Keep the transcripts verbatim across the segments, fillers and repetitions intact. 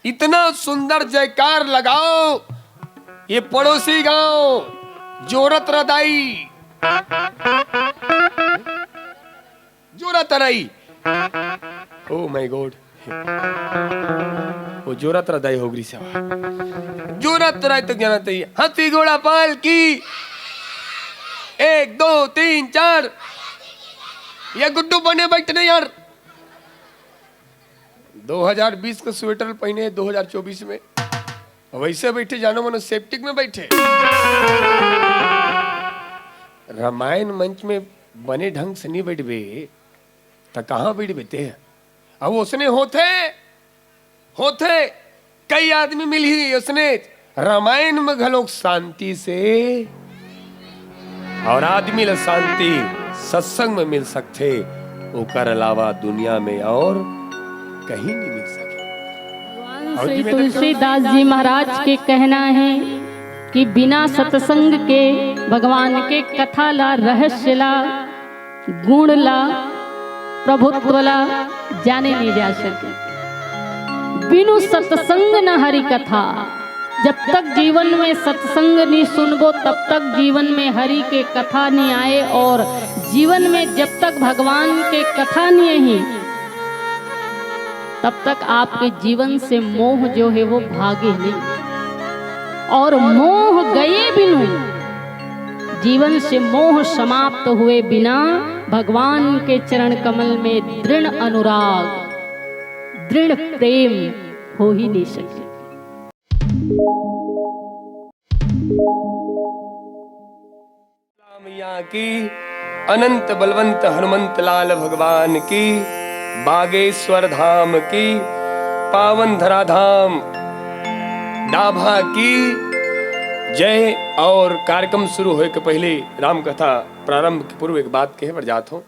इतना सुंदर जयकार लगाओ, ये पड़ोसी गांव जोरत रदाई, जोरत रई। Oh my God, वो जोरत रदाई हो गई सेवा। जोरत रई तो ज्ञान तई, हाथी घोड़ा पाल की। एक, दो, तीन, चार। ये गुड्डू बने बैठने यार। दो हज़ार बीस का स्वेटर पहने दो हज़ार चौबीस में, वैसे बैठे जानो मनो सेप्टिक में बैठे। रामायण मंच में बने ढंग से नहीं बैठबे त कहाँ बैठबे ते? अब उसने होथे, होथे, कई आदमी मिलही उसने रामायण में घलोक शांति से, और आदमी ला शांति सत्संग में मिल सकथे, ओकर अलावा दुनिया में और कहीं नहीं मिल सके। भगवान और श्री जी, मैं तो तुलसीदास जी महाराज के कहना है कि बिना सत्संग के भगवान के कथा ला, रहस्य ला, गुण ला, प्रभुत्व ला जाने नहीं जा सके। बिनु सत्संग न हरि कथा। जब तक जीवन में सत्संग नहीं सुनबो, तब तक जीवन में हरि के कथा नहीं आए, और जीवन में जब तक भगवान के कथा नहीं ही, तब तक आपके जीवन से मोह जो है वो भागे नहीं, और मोह गए बिनु, जीवन से मोह समाप्त हुए बिना भगवान के चरण कमल में दृढ़ अनुराग, दृढ़ प्रेम हो ही नहीं सके। मैया की, अनंत बलवंत हनुमंत लाल भगवान की, बागेश्वर धाम की, पावन धराधाम डाभा की जय। और कार्यक्रम शुरू होए के पहले राम कथा प्रारंभ के पूर्व एक बात कहे बर जात हूँ।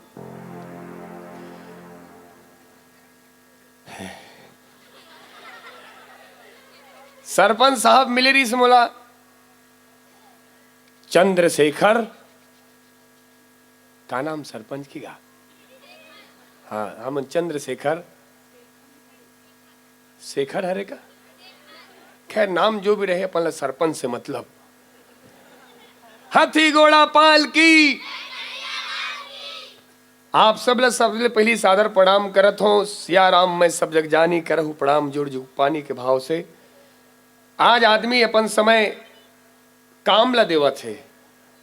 सरपंच साहब मिले रहिस मोला, चंद्रशेखर, का नाम सरपंच की गा? हाँ, हमन चंद्रशेखर, शेखर हरे का? खैर, नाम जो भी रहे, अपन ला सरपंच से मतलब। हाथी घोड़ा पाल की। आप सब ला सबले पहली सादर प्रणाम करत हों। सिया राम मैं सब जग जानी, करहु प्रणाम जोड़ जुग पानी के भाव से। आज आदमी अपन समय काम ला देवत हे।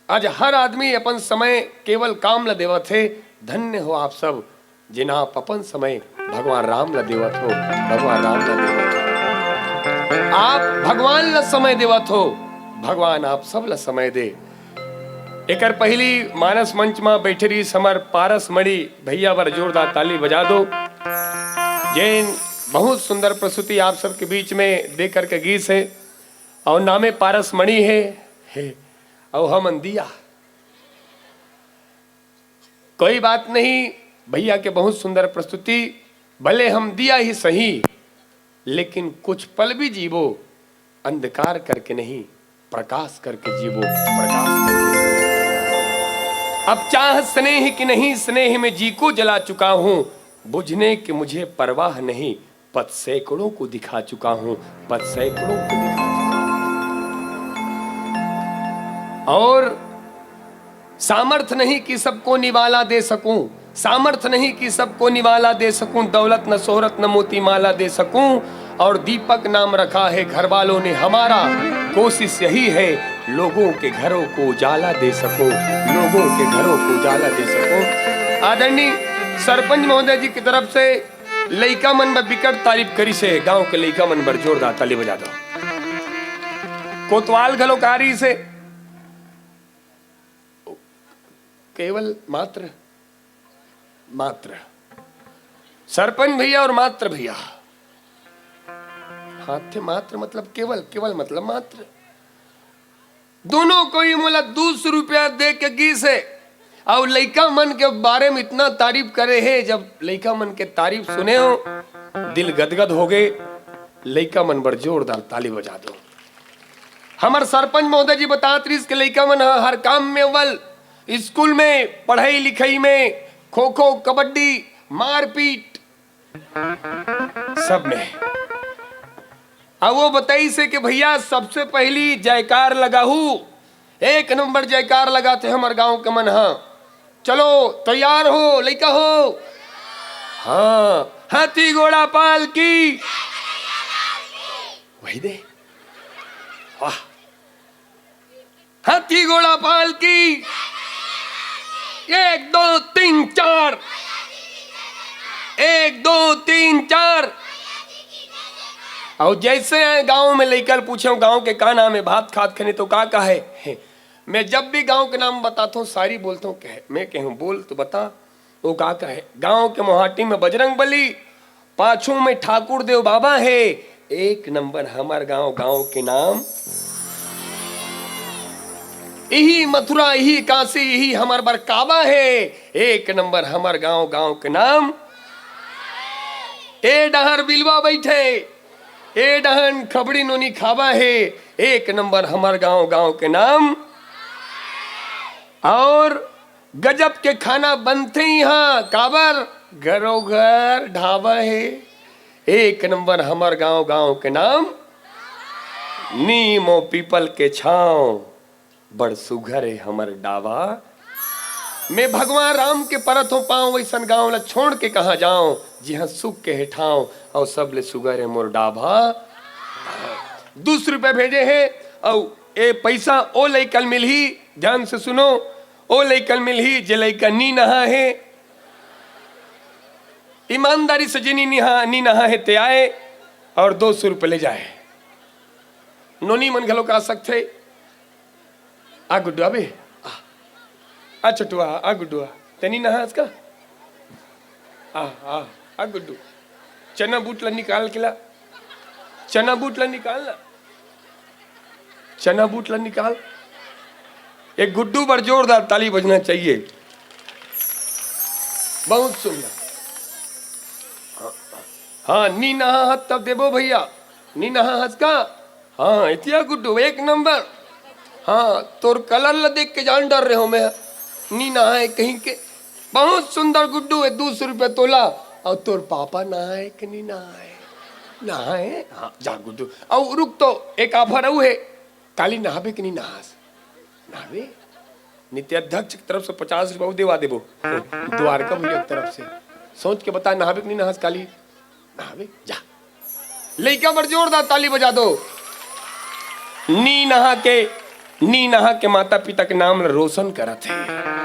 आज हर आदमी अपन समय केवल काम ला देवत हे। धन्य हो आप सब, जिन आप अपन समय भगवान राम ला देवत हो, भगवान राम ला देवत हो। आप भगवान ला समय देवत हो, भगवान आप सब ला समय दे। एकर पहली मानस मंच मा बैठे रहिस हमर पारस मणि भैया बर जोरदार ताली बजा दो। जेन बहुत सुंदर प्रस्तुति आप सबके बीच में दे करके गीस हे, और नामे पारस मणि हे, हे, और हमन दिया। कोई बात नहीं, भैया के बहुत सुंदर प्रस्तुति। भले हम दिया ही सही, लेकिन कुछ पल भी जीवो, अंधकार करके नहीं, प्रकाश करके जीवो, प्रकाश करके जीवो। अब चाह स्नेह की नहीं, स्नेह में जी को जला चुका हूँ, बुझने की मुझे परवाह नहीं, पथ सैकड़ों को दिखा चुका हूँ, पथ सैकड़ों को दिखा चुका हूँ। और सामर्थ्य नहीं कि सबको निवाला दे सकूं, सामर्थ्य नहीं कि सबको निवाला दे सकूं, दौलत न शोहरत न मोती माला दे सकूं, और दीपक नाम रखा है घर वालों ने हमारा, कोशिश यही है लोगों के घरों को उजाला दे सकूं, लोगों के घरों को उजाला दे सकूं। आदरणीय सरपंच महोदय जी की तरफ से लइका मन बर बिकट तारीफ करिस हे, गांव के लइका मन बर जोरदार ताली बजा दो। कोतवाल घलो कारी से केवल मात्र, मात्र सरपंच भैया और मात्र भैया। हाँ, थे मात्र मतलब केवल, केवल मतलब मात्र। दोनों कोई मोला दू सौ रुपया दे के गीस हे, अउ लइका मन के बारे में इतना तारीफ करे हे। जब लइका मन के तारीफ सुने हो, दिल गदगद हो गए। लइका मन बर जोरदार ताली बजा दो। हमर सरपंच महोदय जी बतात रहिस के लइका मन ह हर काम में अव्वल, स्कूल में, पढ़ई लिखई में, खो खो, कबड्डी, मारपीट, सब में। अब वो बताइस हे कि भैया, सबसे पहली जयकार लगाहू, एक नंबर जयकार लगाथे हमर गांव के मन ह। चलो, तैयार हो लइका हो? हाँ, हाथी घोड़ा पाल की। वही दे, वाह। हाथी घोड़ा पाल की। एक, दो, तीन, चार। एक, दो, तीन, चार। अउ जइसे गांव में लइका ल पूछेंव, "गांव के का नाम हे?" भात खात खने तो का कहे? मैं जब भी गांव के नाम बताथंव, सारी बोलथंव, कहे, मैं कहूं, "बोल तो बता।" वो का कहे? "गांव के मोहाटी में बजरंग बली, पाछू में ठाकुर देव बाबा हे, एक नंबर हमर गांव, गांव के नाम। इही मथुरा, इही काशी, इही हमर बर काबा हे, एक नंबर हमर गांव, गांव के नाम।" ए डहर बिलवा बइठे, ए डहन खबड़ी नोनी खाबा हे, एक नंबर हमर गांव, गांव के नाम। अउ गजब के खाना बनथे इहां, काबर घरो घर ढाबा हे। एक नंबर हमर गांव, गांव के नाम। नीम अउ पीपल के छांव, बड़ सुघर हे हमर डाबा। मैं भगवान राम के परत हों पांव, वइसन गांव ला छोड़ के कहां जांव, जिहां सुख के हे ठांव, अउ सबले सुघर हे मोर डाबा। दू सौ रुपया भेजे हे, अउ ए पइसा ओ लइका ल मिलही, ध्यान से सुनो, ओ लइका ल मिलही, जे लइका नी नहा हे। ईमानदारी से जे नी नहा, नी नहा हे, ते आए अउ दो सौ रुपया ले जाए। नोनी मन घलो का सकथे। आ गुड्डू, अबे, आ। आ छोटुआ, आ गुड्डू, आ। ते नी नहा हस का? आ, आ, आ गुड्डू। चना बूट ला निकाल के ला। चना बूट ला निकाल ना। चना बूट ला निकाल। एक गुड्डू बर जोरदार ताली बजना चाहिए। बहुत सुंदर। हाँ, नी नहा हस तब देबो भैया। नी नहा हस का? हाँ, एतिया गुड्डू, एक नंबर। हाँ, तोर कलर ला देख के जान डर रहे हों मैं। नी नहाए कहीं के। बहुत सुंदर गुड्डू हे, दू सौ रुपया तोला। अउ तोर पापा नहाए के नी नहाए? नहाए? हाँ, जा गुड्डू। अउ रुक तो, एक offer अउ हे। काली नहाबे के नी नहास? नहाबे? नी ते अध्यक्ष के तरफ से पचास रुपया अउ देवा देबो। द्वारका भैया के तरफ से। सोच के बता, नहाबे के नी नहास काली? नहाबे, जा। लइका बर जोरदार ताली बजा दो। नी नहा के, नी नहा के माता पिता के नाम ल रोशन करत हे।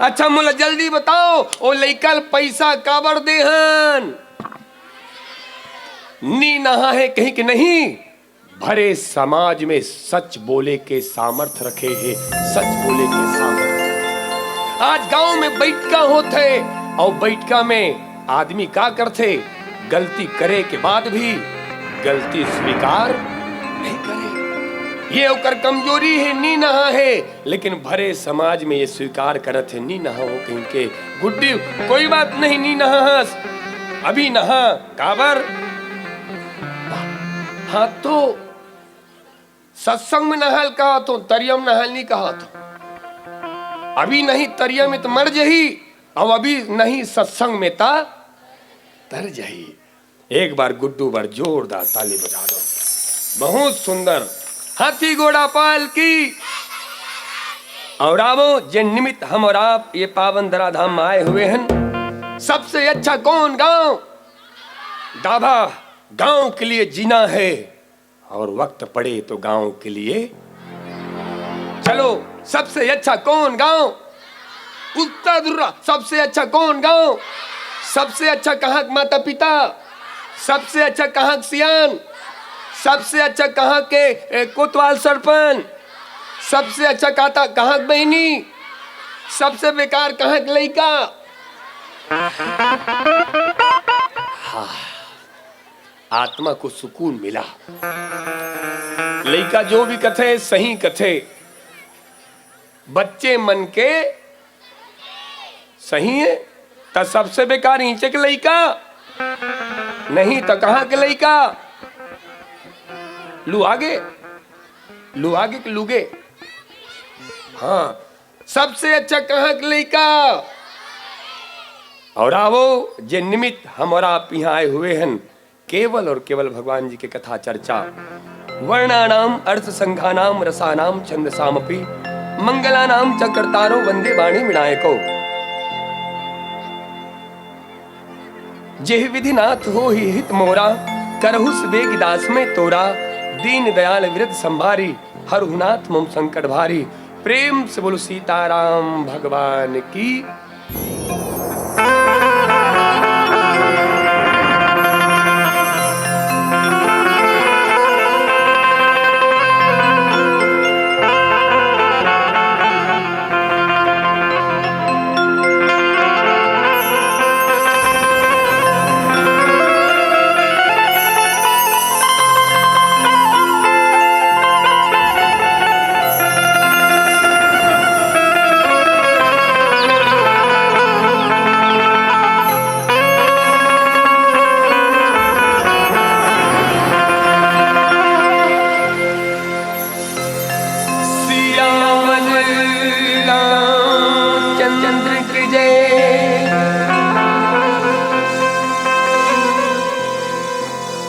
अच्छा, मोला जल्दी बताओ, ओ लइका ल पइसा काबर देहन? नी नहा हे कहीं के नहीं, भरे समाज में सच बोले के सामर्थ रखे हे, सच बोले के सामर्थ। आज गांव में बइठका होथे, अउ बइठका में आदमी का करथे? गलती करे के बाद भी गलती स्वीकार नहीं करे। ये ओकर कमजोरी हे, नी नहा हे, लेकिन भरे समाज में ये स्वीकार करत हे, नी नहा हों कहीं के। गुड्डी, कोई बात नहीं, नी नहा हस, अभी नहा, काबर? हाँ तो सत्संग में नहाल कहत हों, तरिया में नहाल नहीं कहत हों। अभी नहीं तरिया में त मर जही, अउ अभी नहीं सत्संग में त तर जही। एक बार गुड्डू बर जोरदार ताली बजा दो। बहुत सुंदर। हाथी घोड़ा पाल की। अउ आवो, जेन निमित्त हम अउ आप ये पावन धराधाम में आए हुए हन, सबसे अच्छा कौन गांव? डाबा। गांव के लिए जीना है और वक्त पड़े तो गांव के लिए। चलो, सबसे अच्छा कौन गांव? उत्तर ध्रुव। सबसे अच्छा कौन गांव? सबसे अच्छा कहां के माता पिता? सबसे अच्छा कहां के सियान? सबसे अच्छा कहां के, ए, कोतवाल सरपंच? सबसे अच्छा काता कहां के बहिनी? सबसे बेकार कहां के लइका? हाँ। आत्मा को सुकून मिला। लइका जो भी कथे, सही कथे। बच्चे मन के सही हे, त सबसे बेकार ईंचे के लइका, नहीं त कहां के लइका? लुहागे, लुहागे के लुगे। हाँ, सबसे अच्छा कहां के लइका? अउ आवो, जे निमित्त हम अउ आप इहां आए हुए हन, केवल और केवल भगवान जी के कथा चर्चा। वर्णानाम अर्थ संघानाम रसानाम छंदसामपि, मंगलानाम च कर्तारो वंदे वाणी विनायको। जेहि विधि नाथ होहि हित मोरा, करहु सुबेग दास में तोरा। दीन दयाल विरद संभारी, हरहु नाथ मम संकट भारी। प्रेम से बोलो सीताराम भगवान की। सियावर रामचंद्र की जय,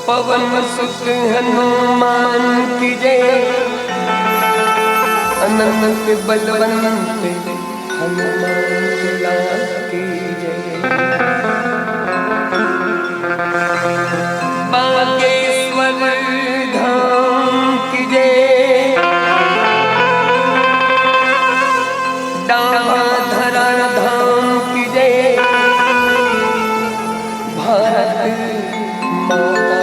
पवन सुत हनुमान की जय, अनंत बलवंत हनुमान लाल की जय। बागेश्वर धाम की जय, डावा धरा धाम की जय, भारत माता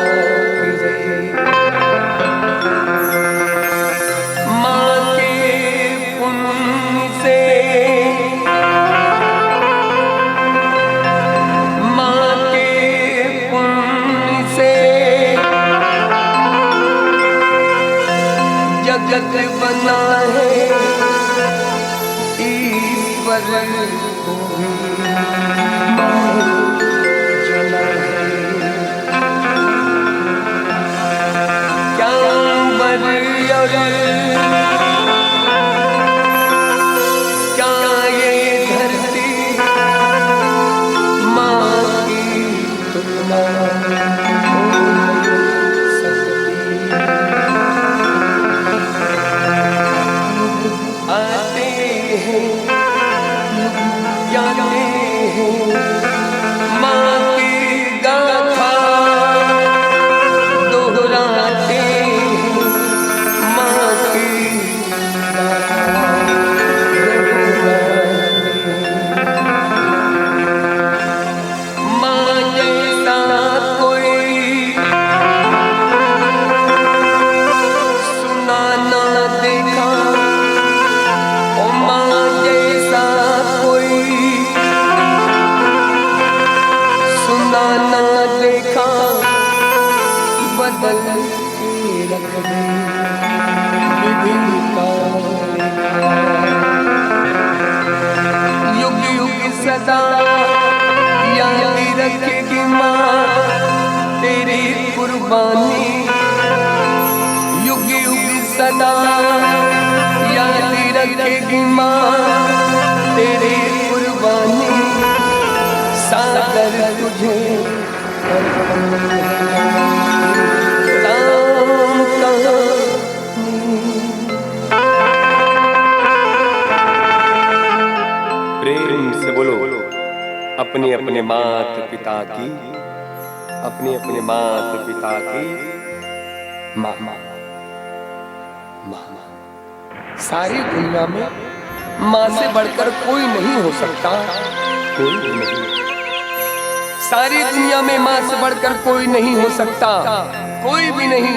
की जय। माँ के पुण्य से, माँ के पुण्य से जगत बना है ईश्वर को भी मान जना है। क्या वर और क्या ये धरती माँ की तुलना हो सकती। आते हैं, जाते हैं, माँ की गाथा दोहराते हैं, माँ की गाथा दोहराते हैं। माँ जैसा कोई सुना ना देखा, ओ माँ जैसा कोई सुना ना देखा, बदल के रख दे विधि का लेखा। युग युग सदा याद रखेगी माँ तेरी कुर्बानी, युग युग सदा याद रखेगी माँ तेरी कुर्बानी। सादर तुझे अर्पण है राम कहानी। प्रेम से बोलो, अपने अपने मात पिता की, अपने अपने मात पिता की माँ, माँ, माँ। सारी दुनिया में माँ से बढ़कर कोई नहीं हो सकता, कोई भी नहीं। सारी दुनिया में माँ से बढ़कर कोई नहीं हो सकता, कोई भी नहीं।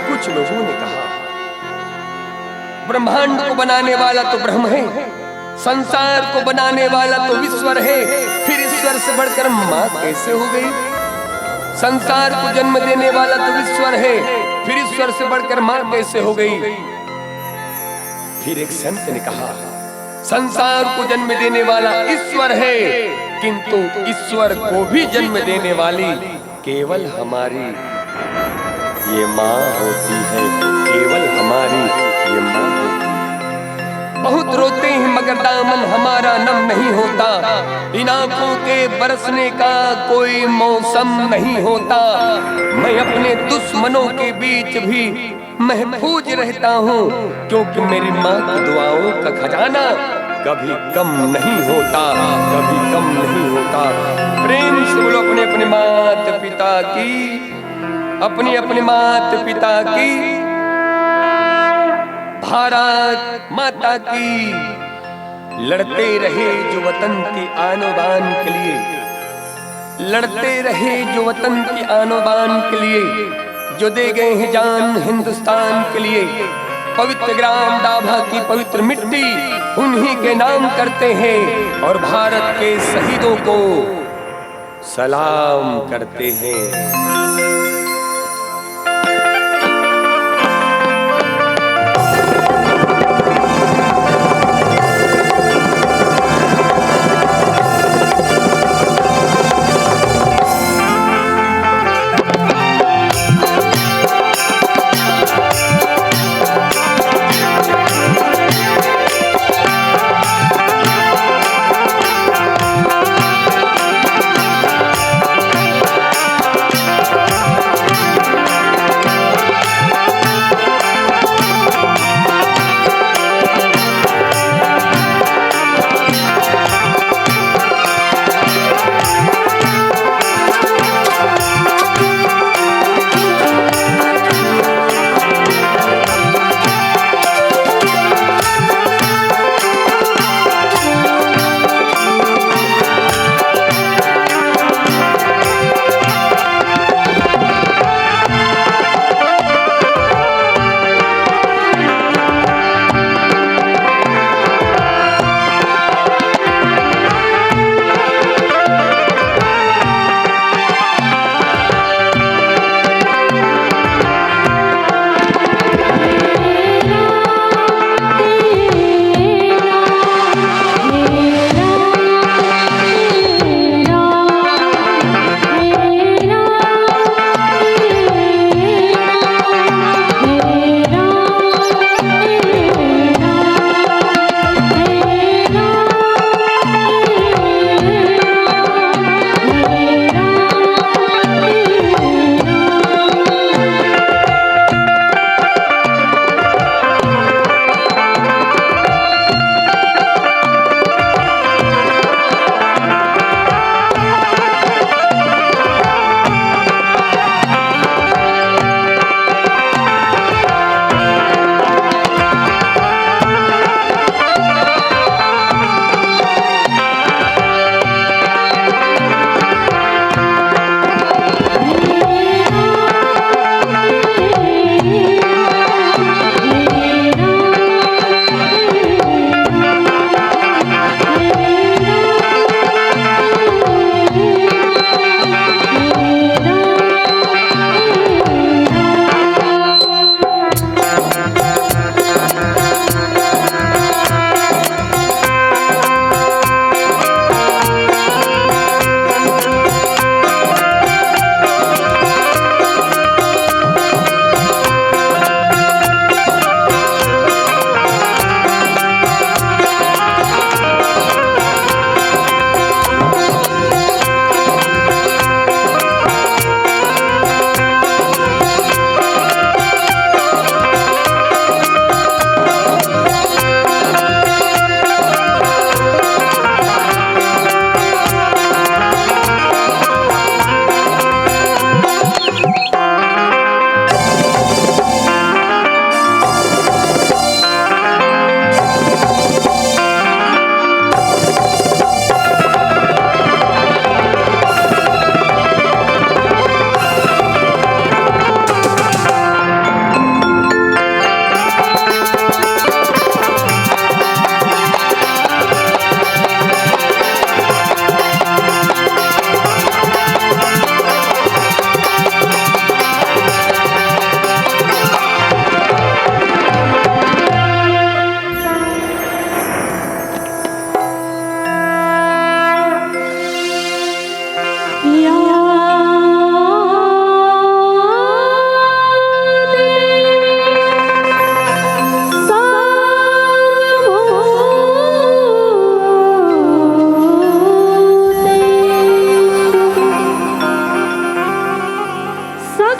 कुछ लोगों ने कहा, ब्रह्मांड को बनाने वाला तो ब्रह्म है, संसार को बनाने वाला तो ईश्वर है, फिर ईश्वर से बढ़कर माँ कैसे हो गई? संसार को जन्म देने वाला तो ईश्वर है, फिर ईश्वर से बढ़कर माँ कैसे हो गई? फिर एक संत ने कहा, संसार को जन्म देने वाला ईश्वर है, किंतु ईश्वर को भी जन्म देने वाली केवल हमारी ये माँ होती है, केवल हमारी ये माँ होती है। बहुत रोते हैं मगर दामन हमारा नम नहीं होता। इन आंखों के बरसने का कोई मौसम नहीं होता। मैं अपने दुश्मनों के बीच भी महफूज रहता हूँ, क्योंकि मेरी माँ की दुआओं का खजाना कभी कम नहीं होता, कभी कम नहीं होता। प्रेम से बोलो अपने अपने माता पिता की, अपने अपने माता पिता की, भारत माता की। लड़ते रहे जो वतन के आनो बान के लिए, लड़ते रहे जो वतन के आनो बान के लिए, जो दे गए हैं जान हिंदुस्तान के लिए। पवित्र ग्राम डाभा की पवित्र मिट्टी उन्हीं के नाम करते हैं और भारत के शहीदों को सलाम करते हैं।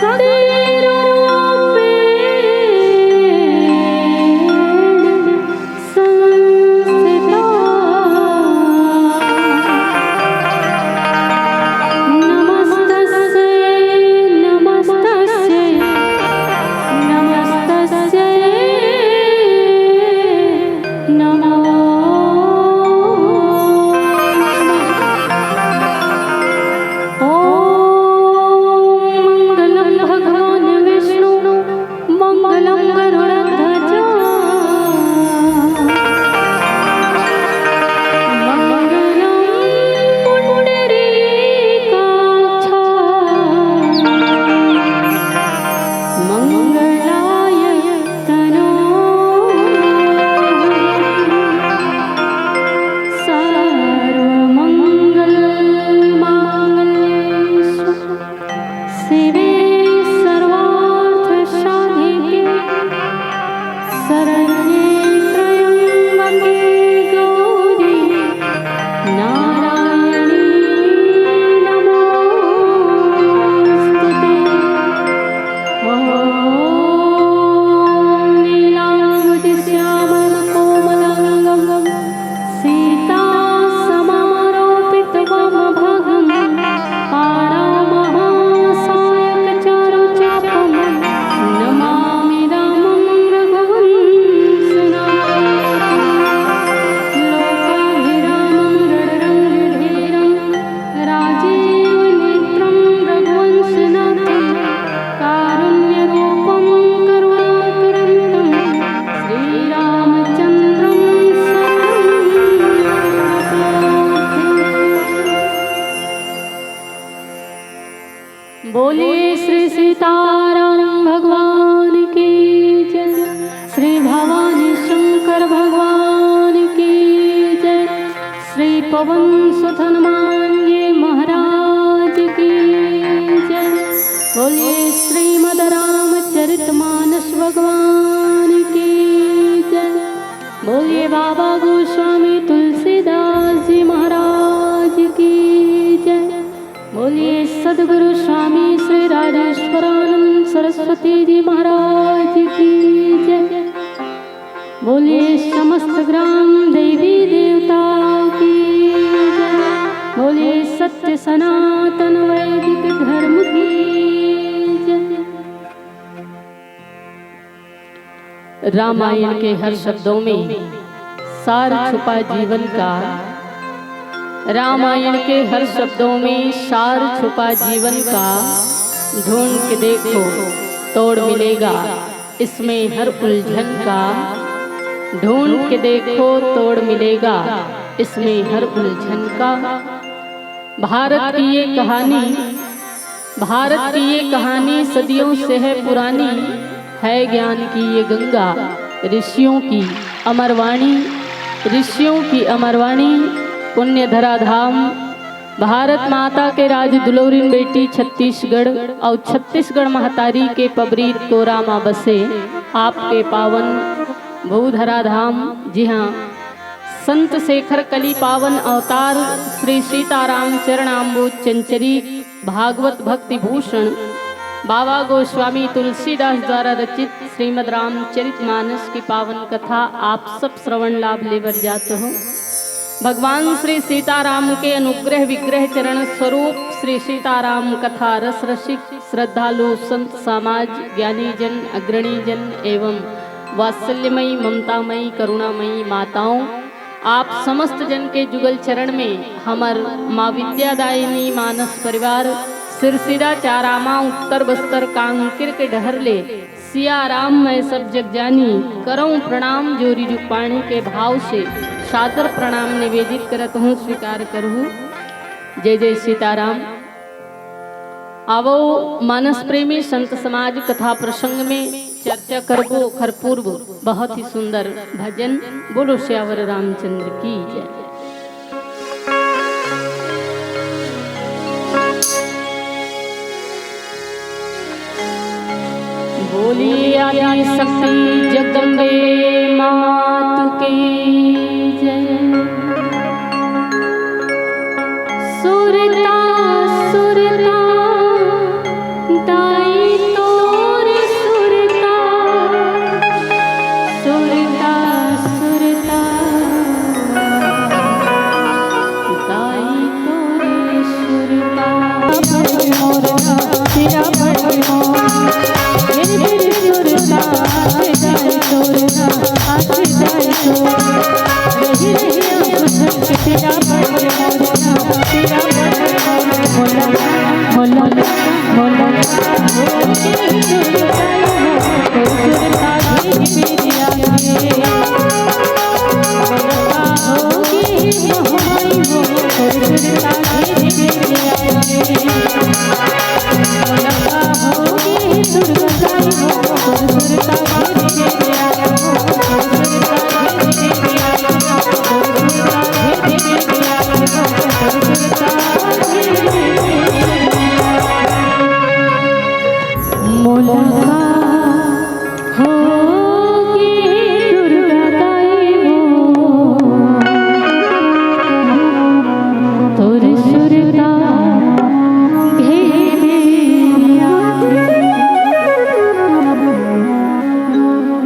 शक्तिरूपेण संस्थिता। नमस्तस्यै, नमस्तस्यै, नमस्तस्यै नमो नमः। ॐ मङ्गलं भगवान् विष्णु, मङ्गलं गरुडध्वज, मङ्गलं पुण्डरीकाक्ष, मङ्गलाय तनो सर्वमङ्गलमाङ्गल्ये शिवे सर्वार्थसाधिके शरण्ये त्र्यम्बके गौरी नारायणी नमोऽस्तु ते। ॐ नीलाम्बुजश्यामलकोमलाङ्गं सीतासमारोपितवामभागं बाणामहासायकचारुचापं नमामि रामं रघुवंशनाथं। लोकाभिरामं रणरङ्गधीरं राजीवनेत्रं रघुवंशनाथं कारुण्यरूपं करुणाकरन्तं श्रीरामचन्द्रं शरणं प्रपद्ये। बोलिए श्री सीताराम भगवान की जय, श्री भवानी शंकर भगवान की जय, श्री पवन सुत हनुमान जी महाराज की जय। बोलिए श्रीमद रामचरित मानस भगवान की जय। बोलिए बाबा गोस्वामी तुलसीदास जी महाराज की जय। बोलिए सदगुरु स्वामी श्री राजेश्वरानंद सरस्वती जी महाराज की जय। बोलिए समस्त ग्राम देवी देवता की जय। बोलिए सत्य सनातन वैदिक धर्म की जय। रामायण के हर शब्दों में सार छुपा जीवन का, रामायण के हर शब्दों में सार छुपा जीवन का। ढूंढ के देखो, तोड़ मिलेगा इसमें हर उलझन का। ढूंढ के देखो, तोड़ मिलेगा इसमें हर उलझन का। भारत की ये कहानी, भारत की ये कहानी सदियों से है पुरानी, है ज्ञान की ये गंगा, ऋषियों की अमरवाणी, ऋषियों की अमरवाणी। पुण्य धरा धाम, भारत माता के राज दुलौरिन बेटी छत्तीसगढ़, और छत्तीसगढ़ महतारी के पबरीत कोरा मा बसे आपके पावन भूधरा धाम। जी हाँ, संत शेखर कली पावन अवतार श्री सीताराम चरणाम्बोज चंचरी भागवत भक्ति भूषण बाबा गोस्वामी तुलसीदास द्वारा रचित श्रीमद रामचरित मानस की पावन कथा आप सब श्रवण लाभ लेबर जात हो। भगवान श्री सीताराम के अनुग्रह विग्रह चरण स्वरूप श्री सीताराम कथा रस रसिक श्रद्धालु संत समाज, ज्ञानी जन, अग्रणी जन एवं वात्सल्यमयी, ममतामयी, करुणामयी माताओं, आप समस्त जन के जुगल चरण में हमर माँ विद्यादायिनी मानस परिवार सिरसिरा चारामा उत्तर बस्तर कांकेर के डहर ले सिया राम मैं सब जग जानी करऊं प्रणाम जोरी जुग पाणी के भाव से सादर प्रणाम निवेदित करत हूँ, स्वीकार करहु। जय जय सीताराम। आवो मानस प्रेमी संत समाज कथा प्रसंग में चर्चा करबो ओखर पूर्व बहुत ही सुंदर भजन। बोलो सियावर रामचंद्र की जय। बोलिए आदि शक्ति जगदम्बे मात की जय। सुरता सुरता दाई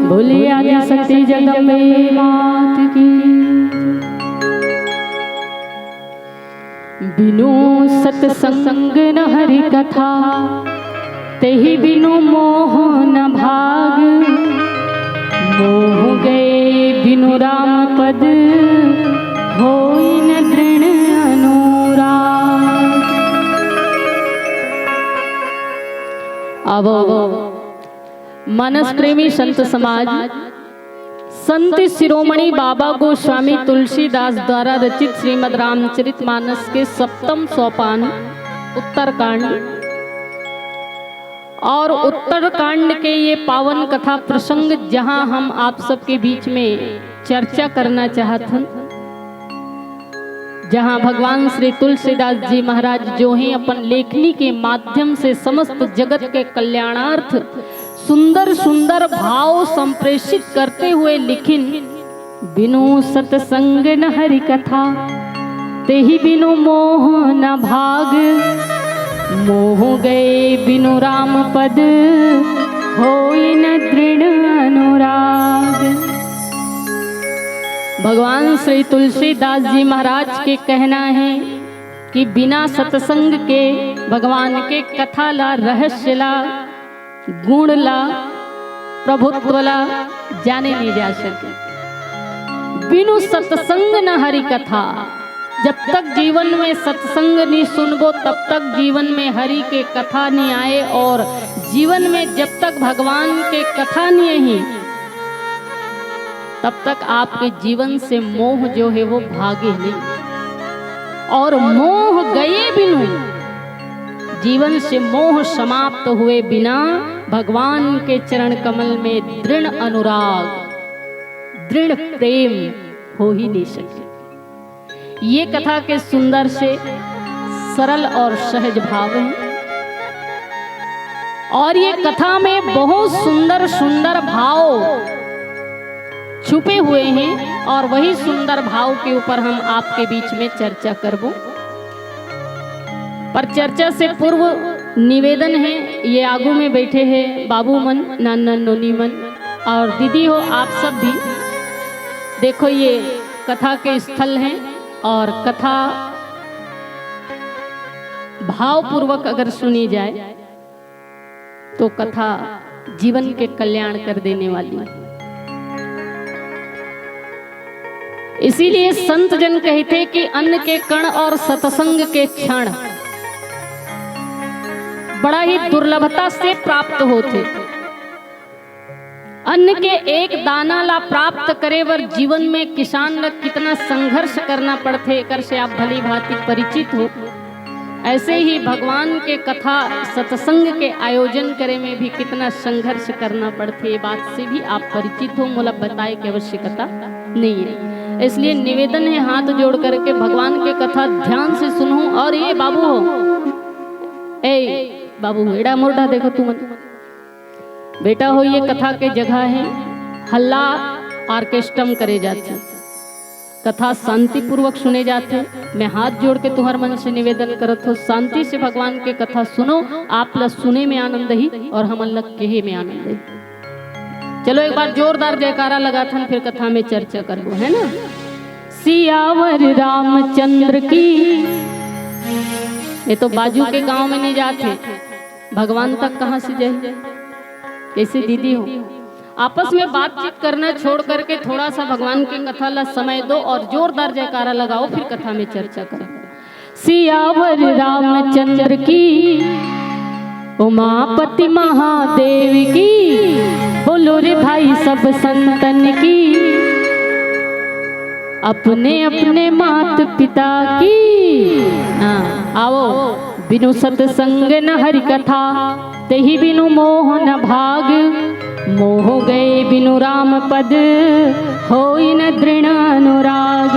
बोलिए आदि शक्ति जगदम्बे मात की। बिनु सत्संग न हरि कथा, तेहि बिनु मोह न भाग। मोह गए बिनु राम पद, होई न दृढ़ अनुराग। अब मानस प्रेमी संत समाज, संत शिरोमणि बाबा गोस्वामी तुलसीदास द्वारा रचित श्रीमद् रामचरित मानस के सप्तम सोपान उत्तरकांड, और उत्तरकांड के ये पावन कथा प्रसंग, जहां हम आप सबके बीच में चर्चा करना चाहत हन, जहां भगवान श्री तुलसीदास जी महाराज जो हैं अपन लेखनी के माध्यम से समस्त जगत के कल्याणार्थ सुंदर सुंदर भाव संप्रेषित करते हुए लिखिन, बिनु सत्संग न हरि कथा, तेहि बिनु मोह न भाग। मोह गए बिनु राम पद, होई न दृढ़ अनुराग। भगवान श्री तुलसीदास जी महाराज के कहना है कि बिना सत्संग के भगवान के कथा ला, रहस्य ला, गुण ला, प्रभुत्व ला जाने नहीं जा सके। बिनु सत्संग न हरि कथा, जब तक जीवन में सत्संग नहीं सुनबो, तब तक जीवन में हरि के कथा नहीं आए, और जीवन में जब तक भगवान के कथा नहीं ही, तब तक आपके जीवन से मोह जो है वो भागे नहीं, और मोह गए बिनु, जीवन से मोह समाप्त हुए बिना भगवान के चरण कमल में दृढ़ अनुराग, दृढ़ प्रेम हो ही नहीं सके। ये कथा के सुंदर से सरल और सहज भाव हैं, और ये कथा में बहुत सुंदर सुंदर भाव छुपे हुए हैं, और वही सुंदर भाव के ऊपर हम आपके बीच में चर्चा करबो। पर चर्चा से पूर्व निवेदन है, ये आगू में बैठे हैं बाबू मन, नाना नोनी मन और दीदी हो, आप सब भी देखो, ये कथा के स्थल हैं और कथा भावपूर्वक अगर सुनी जाए तो कथा जीवन के कल्याण कर देने वाली है। इसीलिए संत जन कहते कि अन्न के कण और सत्संग के क्षण बड़ा ही दुर्लभता से प्राप्त होते। अन्न के एक दाना ला प्राप्त करे बर जीवन में किसान ला कितना संघर्ष करना पड़थे, एकर से आप भली भांति परिचित हो। ऐसे ही भगवान के कथा सत्संग के आयोजन करे में भी कितना संघर्ष करना पड़थे, ये बात से भी आप परिचित हो, मोला बताए के आवश्यकता नहीं है। इसलिए निवेदन है हाथ जोड़ करके भगवान के कथा ध्यान से सुनो। और ये बाबू हो, ए बाबू, एड़ा मोड़ा देखो तुमन, बेटा हो, ये कथा के जगह है, हल्ला ऑर्केस्ट्रम करे जाथे, कथा शांतिपूर्वक सुने जाथे। मैं हाथ जोड़ के तुहर मन से निवेदन करत हो, शांति से भगवान के कथा सुनो, आप ला सुने में आनंद ही और हमन ला कहे में आनंद ही। चलो एक बार जोरदार जयकारा लगाथन, फिर कथा में चर्चा करबो, है ना। सियावर रामचंद्र की। ये तो बाजू के गांव में नहीं जाथे, भगवान तक कहाँ से जाही? कैसे दीदी हो? आपस में बातचीत करना छोड़ करके थोड़ा सा भगवान की कथा ला समय दो और जोरदार जयकारा लगाओ, फिर कथा में चर्चा करो। सियावर रामचंद्र की, उमापति महादेव की, बोलो रे भाई सब संतन की, अपने अपने मात पिता की। हाँ, आओ। बिनु सत्संग न हरि कथा, तेहि बिनु मोह न भाग। मोह गए बिनु राम पद, होई न दृढ़ अनुराग।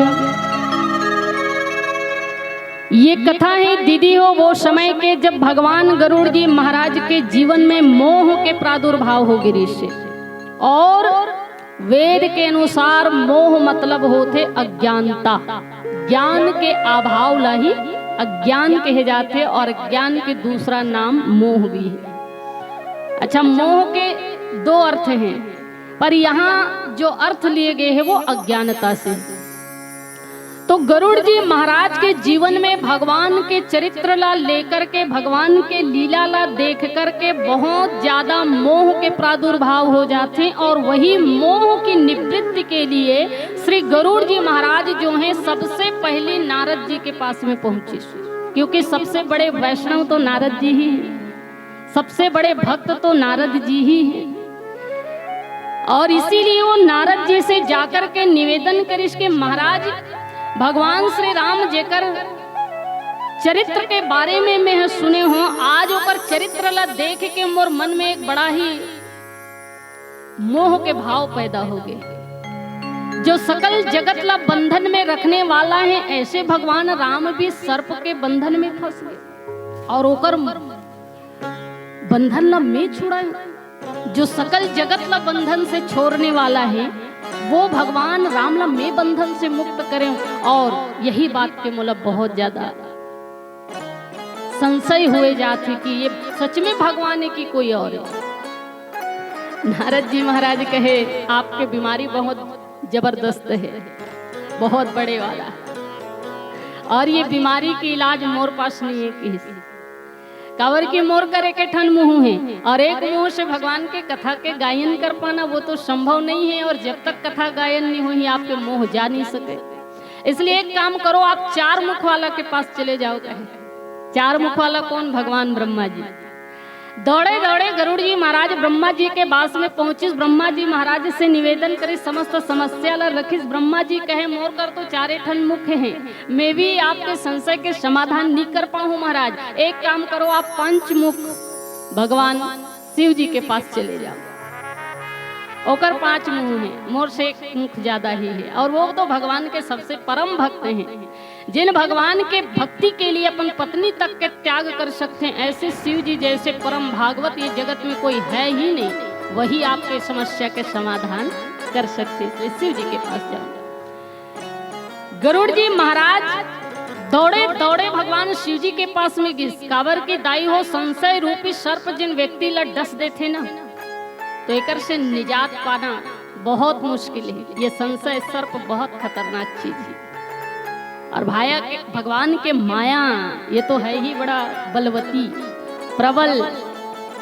ये कथा है दीदी हो, वो समय के जब भगवान गरुड़ जी महाराज के जीवन में मोह के प्रादुर्भाव हो गे रिहिसे, और वेद के अनुसार मोह मतलब होथे अज्ञानता। ज्ञान के अभाव ला ही अज्ञान कहे जाथे और ज्ञान के दूसरा नाम मोह भी है। अच्छा, मोह के दो अर्थ हैं, पर यहाँ जो अर्थ लिए गए हैं वो अज्ञानता से। तो गरुड़ जी महाराज के जीवन में भगवान के चरित्र ला लेकर के, भगवान के लीला ला देख करके बहुत ज्यादा मोह के प्रादुर्भाव हो जाथे और वही मोह की निवृत्ति के लिए श्री गरुड़ जी महाराज जो हैं, सबसे पहले नारद जी के पास में पहुंचे, क्योंकि सबसे बड़े वैष्णव तो नारद जी ही हैं। सबसे बड़े भक्त तो नारद जी ही हैं। और इसीलिए वो नारद जी से जाकर के निवेदन करिस कि महाराज, भगवान श्री राम जेकर चरित्र के बारे में मैं सुने हों, आज ओकर चरित्र ला देख के मोर मन में एक बड़ा ही मोह के भाव पैदा हो गए। जो सकल जगत ला बंधन में रखने वाला है, ऐसे भगवान राम भी सर्प के बंधन में फंस गए और ओकर बंधन ला मैं छुड़ाऊं। जो सकल जगत ला बंधन से छोड़ने वाला है, वो भगवान राम ला मैं बंधन से मुक्त करें। और यही बात के मोला बहुत ज्यादा संशय हुए जात हे कि ये सच में भगवान है कि कोई और है। नारद जी महाराज कहे, आपके बीमारी बहुत जबरदस्त है, बहुत बड़े वाला, और ये बीमारी के इलाज मोर पास नहीं है किहिस। काबर कि मोर कर एक ठन मुंह है और एक मुंह से भगवान के कथा के गायन कर पाना वो तो संभव नहीं है, और जब तक कथा गायन नहीं होही आपके मोह जा नहीं सके। इसलिए एक काम करो, आप चार मुख वाला के पास चले जाओ। कहे, चार मुख वाला कौन? भगवान ब्रह्मा जी। दौड़े दौड़े गरुड़ जी महाराज ब्रह्मा जी के पास में पहुंचिस। ब्रह्मा जी महाराज से निवेदन करिस, समस्त समस्या ला रखिस। ब्रह्मा जी कहे, मोर कर तो चारे ठन मुख हैं, मैं भी आपके संशय के समाधान नहीं कर पाऊं महाराज। एक काम करो, आप पंच मुख भगवान शिव जी के पास चले जाओ। ओकर पांच मुंह हैं, मोर से एक मुख ज्यादा ही है, और वो तो भगवान के सबसे परम भक्त हैं। जिन भगवान के भक्ति के लिए अपन पत्नी तक के त्याग कर सकते हैं, ऐसे शिव जी जैसे परम भागवत ये जगत में कोई है ही नहीं। वही आपके समस्या के समाधान कर सकते हैं, इसलिए शिव जी के पास जाओ। गरुड़ जी महाराज दौड़े दौड़े भगवान शिव जी के पास में गिस, काबर के दाई हो, संशय रूपी सर्प जिन व्यक्ति ला डस देथे ना, तो एकर से निजात पाना बहुत मुश्किल है। ये संशय सर्प बहुत खतरनाक चीज है। और भाया के भगवान के माया, ये तो है ही बड़ा बलवती, प्रबल।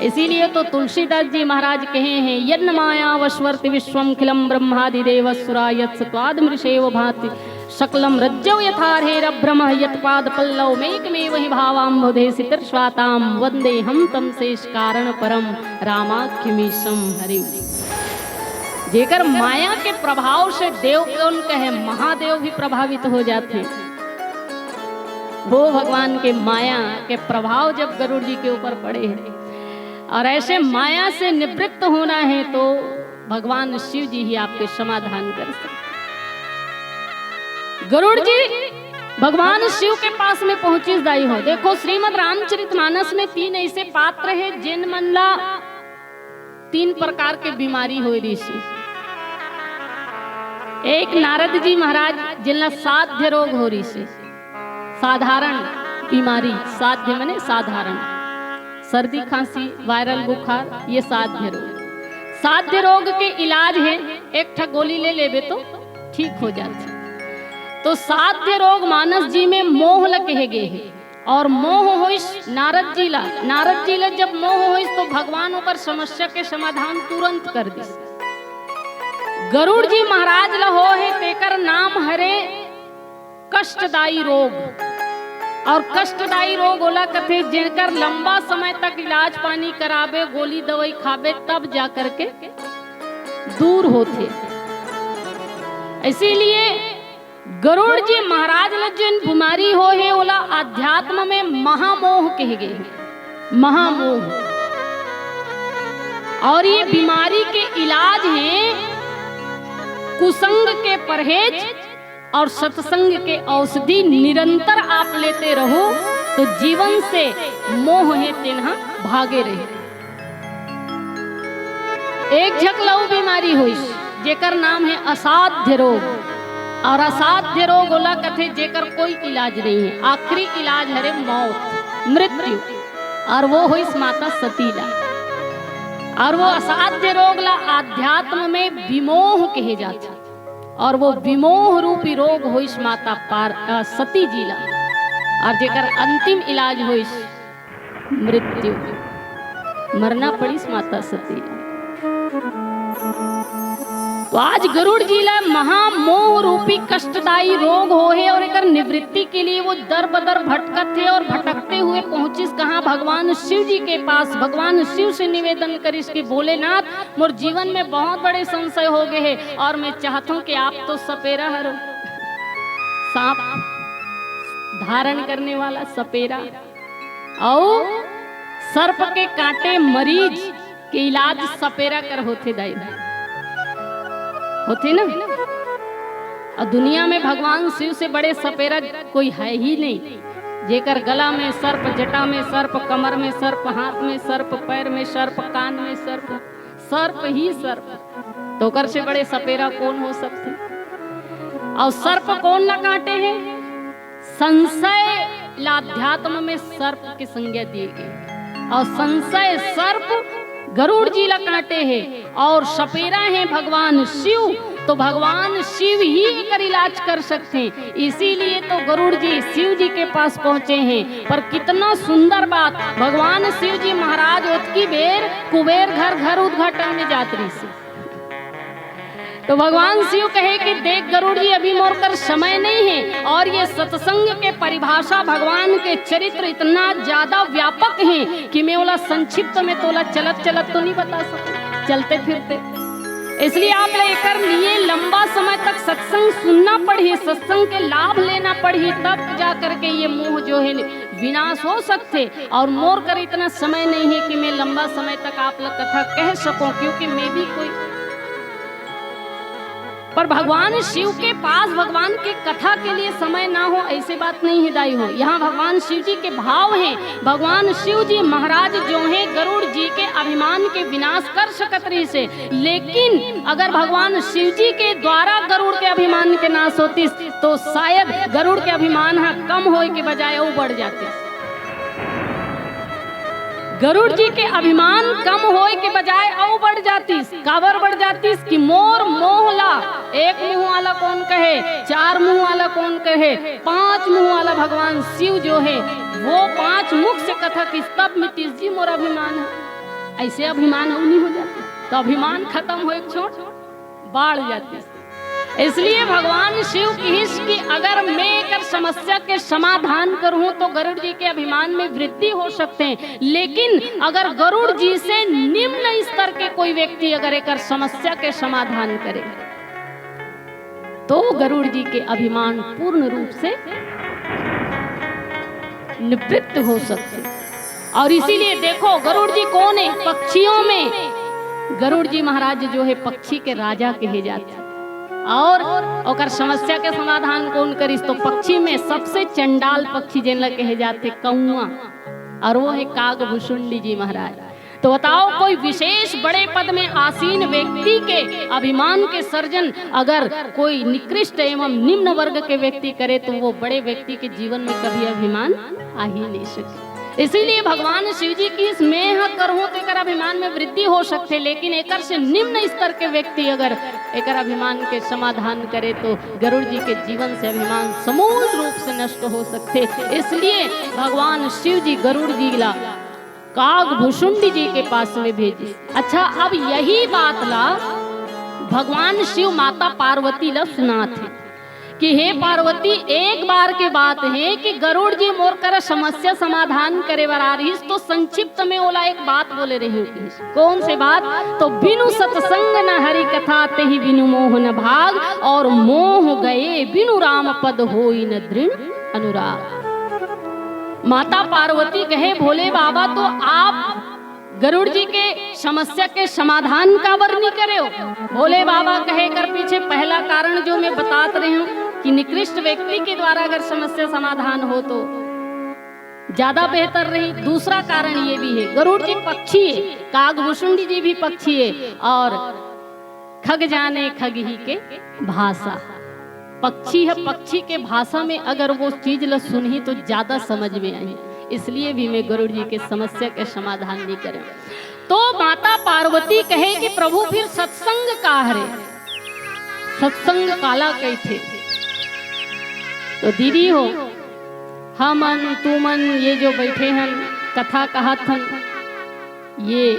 इसीलिए तो तुलसीदास जी महाराज कहे हैं, यन्न माया वशवर्ति विश्वम खिलम ब्रह्मादिदेव सुरा यत्सत्वाद मृषेव भाति, सकलं रज्जौ यथार्हेरभ्रमः यत्पादपल्लवमेकमेव हि भावाम्बुधे सितिर्ष्वातां वन्देऽहं तं शेषकारणपरं रामाख्यमीशं हरिम्। जेकर माया के प्रभाव से देव कौन कहे, महादेव भी प्रभावित हो जाते हैं। वो भगवान के माया के प्रभाव जब गरुड़ जी के ऊपर पड़े हैं और ऐसे माया से निवृत्त होना है तो भगवान शिव जी ही आपके समाधान कर सकते। गरुड़ जी भगवान शिव के पास में पहुंचिस दाई हो। देखो, श्रीमद् रामचरितमानस में तीन ऐसे पात्र हैं जिन मन ला तीन प्रकार के बीमारी हो रही सी। एक नारद जी महाराज जिनला साध्य रोग हो रही सी, साधारण बीमारी, साध्य माने साधारण, सर्दी खांसी, वायरल बुखार, ये साध्य रोग। साध्य रोग के इलाज है, एक ठा गोली ले लेबे तो ठीक हो जाथे। तो साध्य रोग मानस जी में मोह ल कहे गे हे। और मोह होइस नारद जी ला। नारद जी ला जब मोह होइस तो भगवान ओकर समस्या के समाधान तुरंत कर दिस। गरुड़ जी महाराज ला हो हे, तेकर नाम हरे कष्टदायी रोग। और कष्टदायी रोग ओला कथे, जेकर लंबा समय तक इलाज पानी कराबे, गोली दवाई खाबे, तब जा करके दूर होथे। इसीलिए गरुड़ जी महाराज ला जेन बीमारी हो हे, ओला अध्यात्म में महामोह कहे गए हे। महामोह। और ये बीमारी के इलाज हे कुसंग के परहेज और सत्संग के औषधि निरंतर आप लेते रहो, तो जीवन से मोह हे तेन ह भागे रही। एक झक ल अउ बीमारी होइस, जेकर नाम हे असाध्य रोग। और असाध्य रोग ओला कथे, जेकर कोई इलाज नहीं हे, आखिरी इलाज हरे मौत, मृत्यु। और वो होइस माता सती ला। और वो असाध्य रोग ला अध्यात्म में विमोह कहे जाथे। और वो विमोह रूपी रोग होइस माता पार-, अ, सती जी ला। और जेकर अंतिम इलाज होइस मृत्यु, मरना पड़िस माता सती ला। तो आज गरुड़ जी ला महामोह रूपी कष्टदायी रोग हो हे और एकर निवृत्ति के लिए वो दर बदर भटकत हे और भटकते हुए पहुंचिस कहाँ? भगवान शिव जी के पास। भगवान शिव से निवेदन करिस कि भोलेनाथ, मोर जीवन में बहुत बड़े संशय हो गए हे और मैं चाहत हूँ कि आप तो सपेरा हरो, सांप धारण करने वाला सपेरा, अउ सर्प के काटे मरीज के इलाज सपेरा कर होथे दाई, होथे ना? और दुनिया में भगवान शिव से बड़े सपेरा कोई है ही नहीं, जेकर गला में सर्प, जटा में सर्प, कमर में सर्प, हाथ में सर्प, पैर में सर्प, कान में सर्प, सर्प ही सर्प। तो ओकर से बड़े सपेरा कौन हो सकथे? और सर्प कौन ला काटे हे? संशय ला अध्यात्म में सर्प की संज्ञा दिए गए। और संशय सर्प गरुड़ जी ला काटे हे और सपेरा हे भगवान शिव। तो भगवान शिव ही एकर इलाज कर सकथे। इसीलिए तो गरुड़ जी शिव जी के पास पहुंचे हैं। पर कितना सुंदर बात, भगवान शिव जी महाराज ओतकी बेर कुबेर घर, घर उद्घाटन में जात रहिस। तो भगवान शिव कहे कि देख गरुड़ जी, अभी मोर कर समय नहीं है, और ये सत्संग के परिभाषा, भगवान के चरित्र इतना ज्यादा व्यापक है कि मैं ओला संक्षिप्त में तोला चलत चलत तो नहीं बता सकूं, चलते फिरते। इसलिए आप ला एकर लिए लंबा समय तक सत्संग सुनना पड़ही, सत्संग के लाभ लेना पड़ही, तब जा करके ये मोह जो है विनाश हो सकथे। और मोर कर इतना समय नहीं है कि मैं लंबा समय तक आप ला कथा कह सकूं, क्योंकि मैं भी कोई, पर भगवान शिव के पास भगवान के कथा के लिए समय ना हो, ऐसे बात नहीं है दाई हो। यहाँ भगवान शिव जी के भाव हैं। भगवान शिव जी महाराज जो हैं, गरुड़ जी के अभिमान के विनाश कर सकत रहिस हे, लेकिन अगर भगवान शिव जी के द्वारा गरुड़ के अभिमान के नाश होतिस, तो शायद गरुड़ के अभिमान ह कम होए के बजाय अउ बढ़ जातिस। गरुड़ जी के अभिमान कम होए के बजाय अउ बढ़ जातिस। काबर बढ़ जातिस कि मोर मोह ला, एक मुंह वाला कौन कहे, चार मुंह वाला कौन कहे, पांच मुंह वाला भगवान शिव जो है, वो पांच मुख से कथा किस तब मिटिस जी मोर अभिमान है। ऐसे अभिमान अउ नहीं हो जाते, तो अभिमान खत्म होए छोड़, बाढ़ जातिस। इसलिए भगवान शिव किहिस कि अगर मैं एकर समस्या के समाधान करहूं तो गरुड़ जी के अभिमान में वृद्धि हो सकथे, लेकिन अगर गरुड़ जी से निम्न स्तर के कोई व्यक्ति अगर एकर समस्या के समाधान करे तो गरुड़ जी के अभिमान पूर्ण रूप से निवृत्त हो सकथे। और इसीलिए देखो, गरुड़ जी कौन है? पक्षियों में गरुड़ जी महाराज जो है, पक्षी के राजा कहे जाते। और ओकर समस्या के समाधान कौन करिस? तो पक्षी में सबसे चंडाल पक्षी जेन ला कहे जाते, कौआ, और वो है काग भुसुंडी जी महाराज। तो बताओ, कोई विशेष बड़े पद में आसीन व्यक्ति के अभिमान के सर्जन अगर कोई निकृष्ट एवं निम्न वर्ग के व्यक्ति करे, तो वो बड़े व्यक्ति के जीवन में कभी अभिमान आ ही नहीं सके। इसीलिए भगवान शिव जी किहिस, मैं ह करहूं तो एकर अभिमान में वृद्धि हो सकथे, लेकिन एकर से निम्न स्तर के व्यक्ति अगर एकर अभिमान के समाधान करे तो गरुड़ जी के जीवन से अभिमान समूल रूप से नष्ट हो सकथे। इसलिए भगवान शिव जी गरुड़ जी ला काग भुषुंडी जी के पास में भेजिस। अच्छा, अब यही बात ला भगवान शिव माता पार्वती ला सुनात हे कि हे पार्वती, एक बार के बात हे कि गरुड़ जी मोर करा समस्या समाधान करे बर आ रहिस, तो संक्षिप्त में ओला एक बात बोले रहिस। कौन से बात? तो बिनु सत्संग न हरि कथा, तेहि बिनु मोह न भाग, और मोह गए बिनु राम पद होई न दृढ़ अनुराग। माता पार्वती कहे, भोले बाबा, तो आप गरुड़ जी के समस्या के समाधान काबर नहीं करे हो? भोले बाबा कहे कर पीछे पहला कारण जो मैं बतात रही हूँ कि निकृष्ट व्यक्ति के द्वारा अगर समस्या समाधान हो तो ज्यादा बेहतर रही। दूसरा कारण ये भी है, गरुड़ जी पक्षी है, कागभुषुंडी जी भी पक्षी है, और खग जाने खग ही के भाषा। पक्षी ह, पक्षी के भाषा में अगर वो चीज ल सुनही तो ज्यादा समझ में आही। इसलिए भी मैं गरुड़ जी के समस्या के समाधान नहीं करे। तो माता पार्वती कहे कि प्रभु फिर सत्संग का हरे, सत्संग काला कहिथे? तो दीदी हो, हमन तुमन ये जो बैठे हन, कथा कहत हन, ये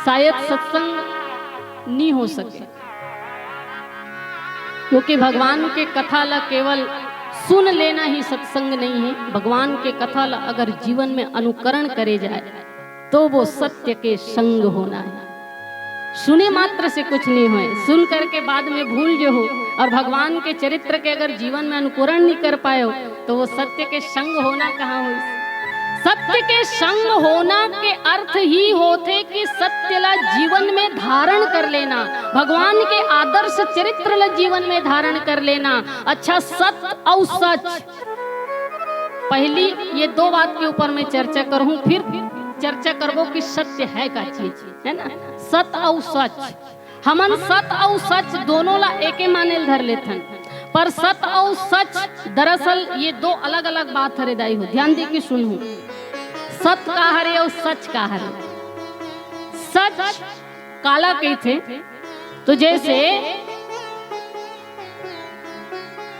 शायद सत्संग नहीं हो सके, क्योंकि भगवान के कथा ला केवल सुन लेना ही सत्संग नहीं है। भगवान के कथा ला अगर जीवन में अनुकरण करे जाए तो वो सत्य के संग होना है। सुने मात्र से कुछ नहीं होए, सुन करके बाद में भूल जो हो और भगवान के चरित्र के अगर जीवन में अनुकरण नहीं कर पाए हो तो वो सत्य के संग होना कहाँ होइस? सत्य के संग होना के अर्थ ही होथे कि सत्य ला जीवन में धारण कर लेना, भगवान के आदर्श चरित्र ला जीवन में धारण कर लेना। अच्छा, सत अउ सच, पहली ये दो बात के ऊपर मैं चर्चा करहूं, फिर चर्चा करबो कि सत्य है का चीज, है ना? सत अउ सच, हमन सत अउ सच दोनों ला एके माने ल धर लेथन, पर सत अउ सच दरअसल ये दो अलग-अलग बात हरे दाई हो, ध्यान दे के सुनहू। सत का हरे अउ सच का हरे? सच काला कहिथे? तो जैसे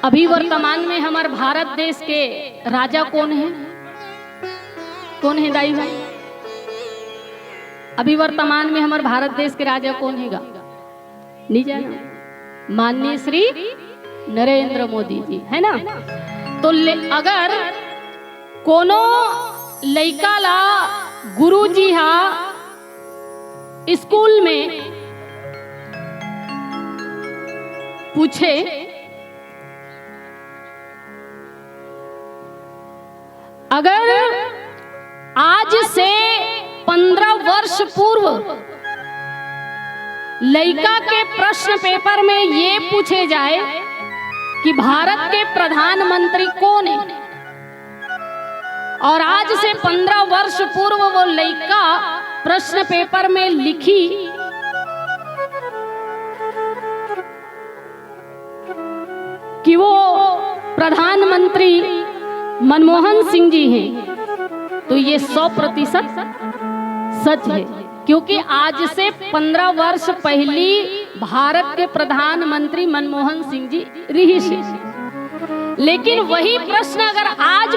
अभी वर्तमान में हमर भारत देश के राजा कौन है? कौन है दाई हो? अभी वर्तमान में हमर भारत देश के राजा कौन है गा? नहीं जाना। माननीय श्री नरेंद्र मोदी जी, है ना? तो ले, अगर कोनो लइका ला गुरुजी हा स्कूल में पूछे, अगर आज से पन्द्रह वर्ष पूर्व लइका के प्रश्न पेपर में ये पूछे जाए कि भारत के प्रधानमंत्री कौन है, और आज से पन्द्रह वर्ष पूर्व वो लइका प्रश्न पेपर में लिखी कि वो प्रधानमंत्री मनमोहन सिंह जी हैं, तो ये सौ प्रतिशत सच है, क्योंकि आज से पन्द्रह वर्ष पहली भारत के प्रधानमंत्री मनमोहन सिंह जी रिहिस हे। लेकिन वही प्रश्न अगर आज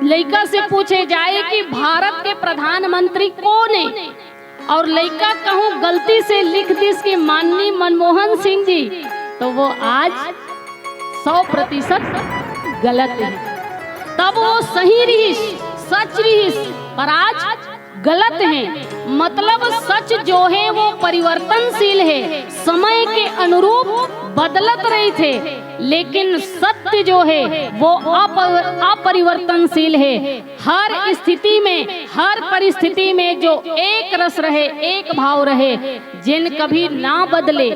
लइका से पूछे जाए कि भारत के प्रधानमंत्री कौन है, और लइका कहूँ गलती से लिख दिस कि माननीय मनमोहन सिंह जी, तो वो आज सौ प्रतिशत गलत है। तब वो सही रिहिस, सच रिहिस, पर आज गलत है। मतलब सच जो है वो परिवर्तनशील है, समय के अनुरूप बदलत रहिथे, लेकिन सत्य जो है वो अप-, अपरिवर्तनशील है। हर स्थिति में, हर परिस्थिति में जो एक रस रहे, एक भाव रहे, जेन कभी ना बदले,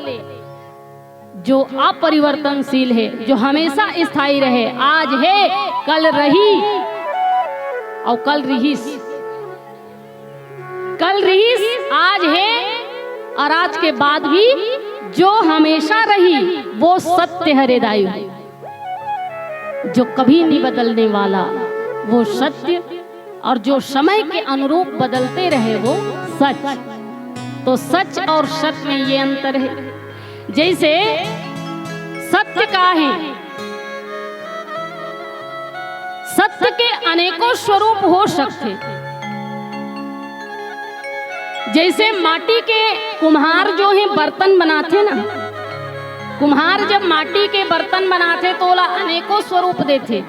जो अपरिवर्तनशील है, जो हमेशा स्थायी रहे, आज है, कल रही और कल रिहिस, कल रिहिस, आज है और आज के बाद भी जो हमेशा रही, वो सत्य हरे दाई, जो कभी नहीं बदलने वाला, वो सत्य, और जो समय के अनुरूप बदलते रहे वो सच। तो सच और सत में ये अंतर है। जैसे सत्य का है, सत्य के अनेकों स्वरूप हो सकते। जैसे माटी के कुम्हार जो है बर्तन बनाते ना, कुम्हार जब माटी के बर्तन बनाते तो ओला अनेकों स्वरूप देते।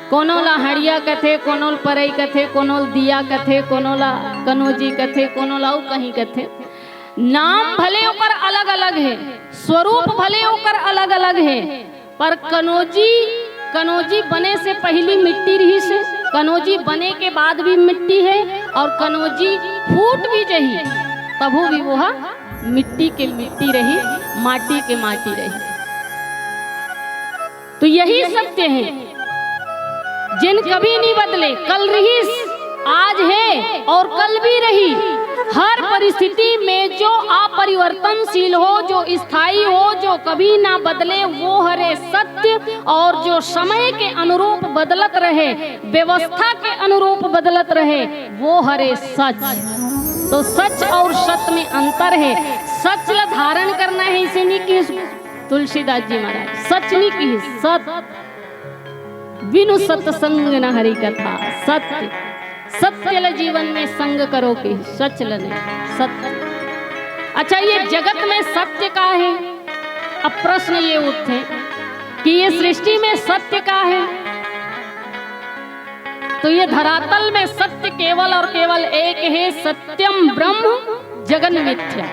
कोनो ला हड़िया कथे, कोनो ल परई कथे, कोनो ल दिया कथे, कोनो ला कनोजी कथे, कोनो ला अउ कहीं कथे। नाम भले ओकर अलग-अलग हे, स्वरूप भले ओकर अलग-अलग हे, पर कनोजी, कनोजी बने से पहिली मिट्टी रिहिस हे, कनोजी बने के बाद भी मिट्टी हे, और कनोजी फूट भी जही, तभो भी वो ह मिट्टी के मिट्टी रही, माटी के माटी रही। तो यही सत्य हे, जेन कभी नहीं बदले, कल रिहिस, आज हे और कल भी रही। हर परिस्थिति में जो अपरिवर्तनशील हो, जो स्थायी हो, जो कभी ना बदले, वो हरे सत्य। और जो समय के अनुरूप बदलत रहे, व्यवस्था के अनुरूप बदलत रहे, वो हरे सच। तो सच और सत में अंतर हे। सच ला धारण करना हे, इसे नहीं कि तुलसीदास जी महाराज सच नहीं की, सत। बिनु सत्संग न हरि कथा, सत्य। सत्य ल जीवन में संग करो कि सच ल नहीं, सत्य। अच्छा, ये जगत में सत्य का हे? अब प्रश्न ये उठथे कि ये सृष्टि में सत्य का हे? तो ये धरातल में सत्य केवल और केवल एक हे, सत्यम ब्रह्म जगन मिथ्या।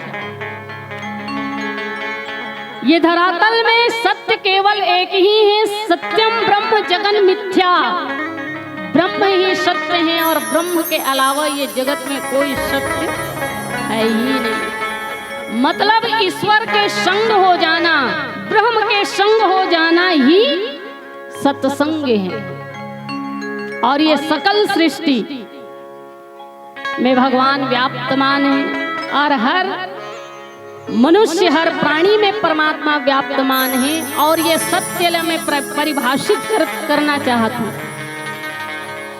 ये धरातल में सत्य केवल एक ही हे, सत्यम ब्रह्म जगन मिथ्या। ब्रह्म ही सत्य हे और ब्रह्म के अलावा ये जगत में कोई सत्य है ही नहीं। मतलब ईश्वर के संग हो जाना, ब्रह्म के संग हो जाना ही सत्संग हे। और ये सकल सृष्टि में भगवान व्याप्तमान हे और हर मनुष्य, हर प्राणी में परमात्मा व्याप्तमान हे। और ये सत्य ल मैं प्र-, परिभाषित कर, करना चाहत हूँ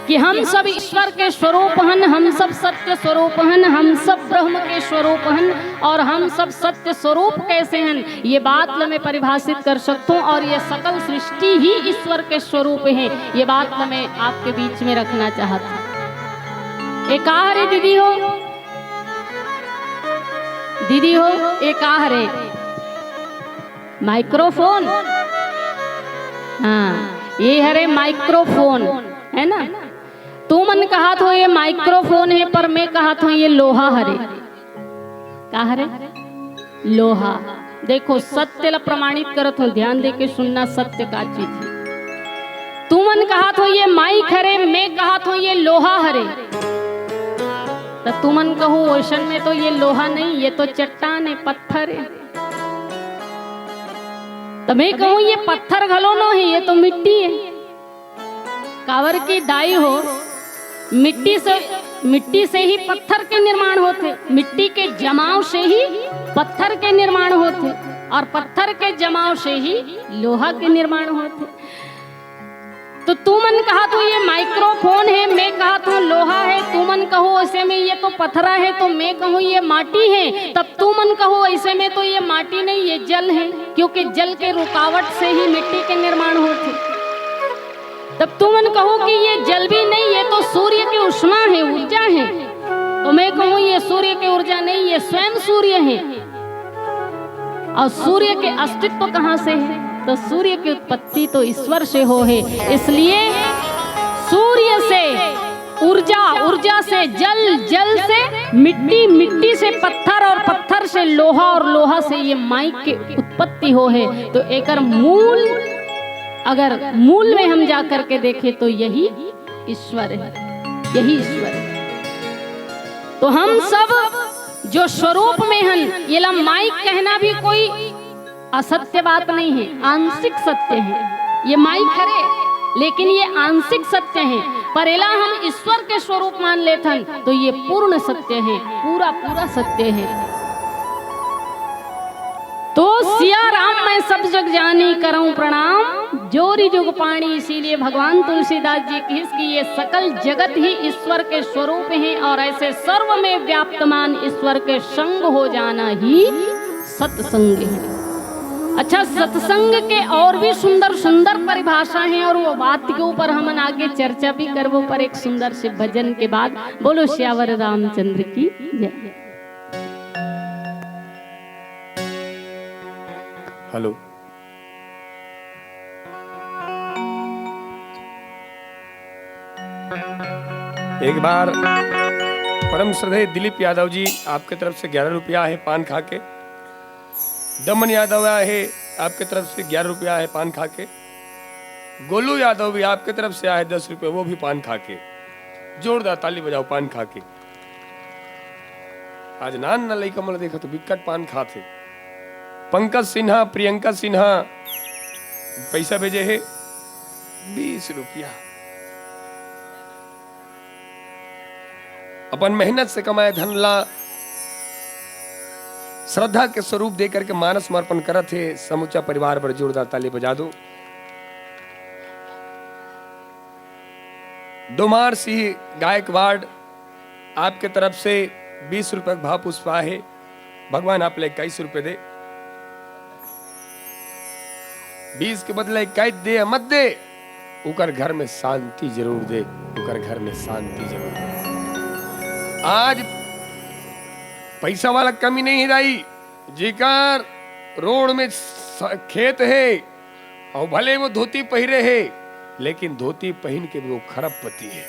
कि हम सब ईश्वर के स्वरूप हन, हम सब सत्य स्वरूप हन, हम सब ब्रह्म के स्वरूप हन। और हम सब सत्य स्वरूप कैसे हन, ये बात ल मैं परिभाषित कर सकत हूँ। और ये सकल सृष्टि ही ईश्वर के स्वरूप हे, ये बात ल मैं आपके बीच में रखना चाहत हूँ। ये का हरे दीदी हो, दीदी हो, ये का हरे? माइक्रोफोन। हाँ, ये हरे माइक्रोफोन, है ना? तुमन कहत हो ये माइक्रोफोन हे, पर मैं कहत हूँ ये लोहा हरे। का हरे? लोहा। देखो, सत्य ला प्रमाणित करत हूँ, ध्यान दे के सुनना, सत्य का चीज हे। तुमन कहत हो ये माइक हरे, मैं कहत हूँ ये लोहा हरे। त तुमन कहू, ओइसन में तो ये लोहा नहीं, ये तो चट्टान हे, पत्थर हे। त मैं कहूँ ये पत्थर घलो नो हे, ये तो मिट्टी हे। काबर कि दाई हो, मिट्टी से, मिट्टी से ही पत्थर के निर्माण होथे, मिट्टी के जमाव से ही पत्थर के निर्माण होथे, और पत्थर के जमाव से ही लोहा के निर्माण होथे। तो तुमन कहत हो ये माइक्रोफोन हे, मैं कहत हूँ लोहा हे, तुमन कहू ऐसे में ये तो पत्थरा हे, तो मैं कहूँ ये माटी हे, तब तुमन कहू ऐसे में तो ये माटी नहीं, ये जल हे, क्योंकि जल के रुकावट से ही मिट्टी के निर्माण होथे। तब तुमन कहू कि ये जल भी नहीं, ये तो सूर्य के ऊष्मा हे, ऊर्जा हे। तो मैं कहूँ ये सूर्य के ऊर्जा नहीं, ये स्वयं सूर्य हे। और सूर्य के अस्तित्व कहाँ से हे? तो सूर्य की उत्पत्ति तो ईश्वर से हो हे। इसलिए सूर्य से ऊर्जा, ऊर्जा से जल, जल से मिट्टी, मिट्टी से पत्थर और पत्थर से लोहा और लोहा से ये माइक के उत्पत्ति हो हे। तो एकर मूल, अगर मूल में हम जा करके देखें तो यही ईश्वर हे, यही ईश्वर हे। तो हम सब जो स्वरूप में हन, येला माइक कहना भी कोई असत्य बात नहीं हे, आंशिक सत्य हे। ये माइक हरे, लेकिन ये आंशिक सत्य हे, पर एला हम ईश्वर के स्वरूप मान लेथन तो ये पूर्ण सत्य हे, पूरा पूरा सत्य हे। तो सिया राम मैं सब जग जानी करऊं प्रणाम, जोरी जुग पाणी। इसीलिए भगवान तुलसीदास जी कहिस कि ये सकल जगत ही ईश्वर के स्वरूप हैं और ऐसे सर्व में व्याप्तमान ईश्वर के संग हो जाना ही सत्संग है। अच्छा, सत्संग के और भी सुंदर सुंदर परिभाषा हैं और वो बात के ऊपर हमन आगे चर्चा भी करबो, पर एक सुंदर से भजन के बाद। बोलो सियावर रामचंद्र की जय। हेलो, एक बार परम श्रद्धेय दिलीप यादव जी, आपके तरफ से ग्यारह रुपया है पान खा के। दमन यादव आहे, आपके तरफ से ग्यारह रुपया है पान खा के। गोलू यादव भी आपके तरफ से आए दस रुपये, वो भी पान खा के। जोरदार ताली बजाओ पान खा के। आज नान ना लइका मन ला देखा तो बिकट पान खात हे। पंकज सिन्हा, प्रियंका सिन्हा पैसा भेजे हे बीस रुपया। अपन मेहनत से कमाए धन ला श्रद्धा के स्वरूप दे करके मानस समर्पण करत हे। समूचा परिवार बर जोरदार ताली बजा दो। डोमार सिंह गायकवाड़, आपके तरफ से बीस रुपये के भाव पुष्पा हे। भगवान आप ले इक्कीस रुपये दे। बीस के बदले इक्कीस दे या मत दे, उकर घर में शांति जरूर दे, उकर घर में शांति जरूर दे। आज पैसा वाला कमी नहीं है दाई, जेकर रोड में स-, खेत है, अउ भले वो धोती पहिरे हे, लेकिन धोती पहिन के वो खरबपति हे।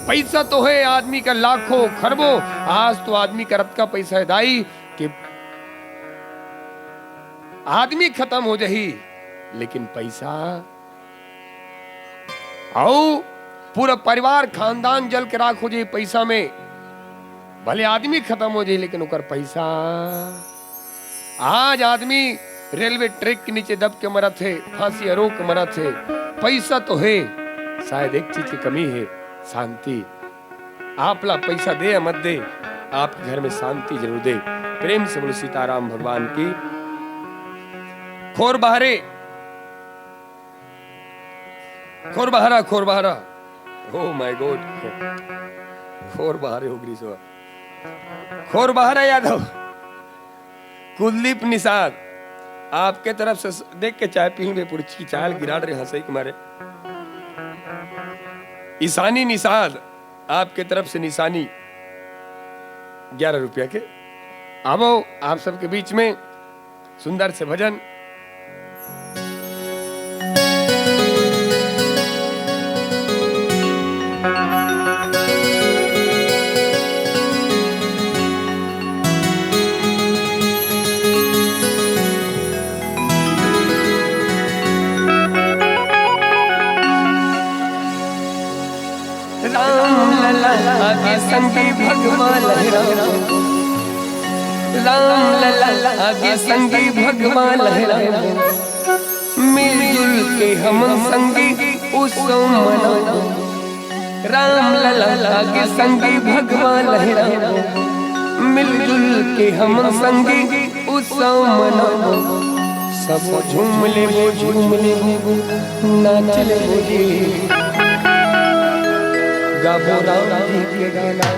पैसा तो हे आदमी का लाखों खरबों, आज तो आदमी का रतका पैसा हे दाई कि आदमी खतम हो जाही, लेकिन पैसा अउ पूरा परिवार खानदान जल के राख हो जाही पैसा में। भले आदमी खतम हो जाही, लेकिन ओकर पैसा आज आदमी रेलवे ट्रैक के नीचे दब के मरत हे, फांसी अरो के मरत हे। पैसा तो हे, शायद एक चीज की कमी हे, शांति। आप ला पैसा दे या मत दे, आपके घर में शांति जरूर दे। प्रेम से बोलो सीताराम भगवान की। खोर बहरे, खोर बहरा, खोर बहरा। Oh my God, खोर बहरे हो गई सो। खोर बहरा यादव। कुलदीप निषाद, आपके तरफ से स-, देख के चाय पी लेंगे, पूरी ची-, चाय गिरा रहे हंसई के मारे। ईशानी निषाद, आपके तरफ से निशानी ग्यारह रुपया के। आवो आप सबके बीच में सुंदर से भजन। राम लला आगे संगी भगवान लहरा, राम लला आगे संगी भगवान लहरा, मिलजुल के हमन संगी उत्सव मनाओ। राम लला आगे संगी भगवान लहरा, मिलजुल के हमन संगी उत्सव मनाबो, सबो झूम लेबो, झूम लेबो, नाच लेबो रे। गाबो राम जी के गाना।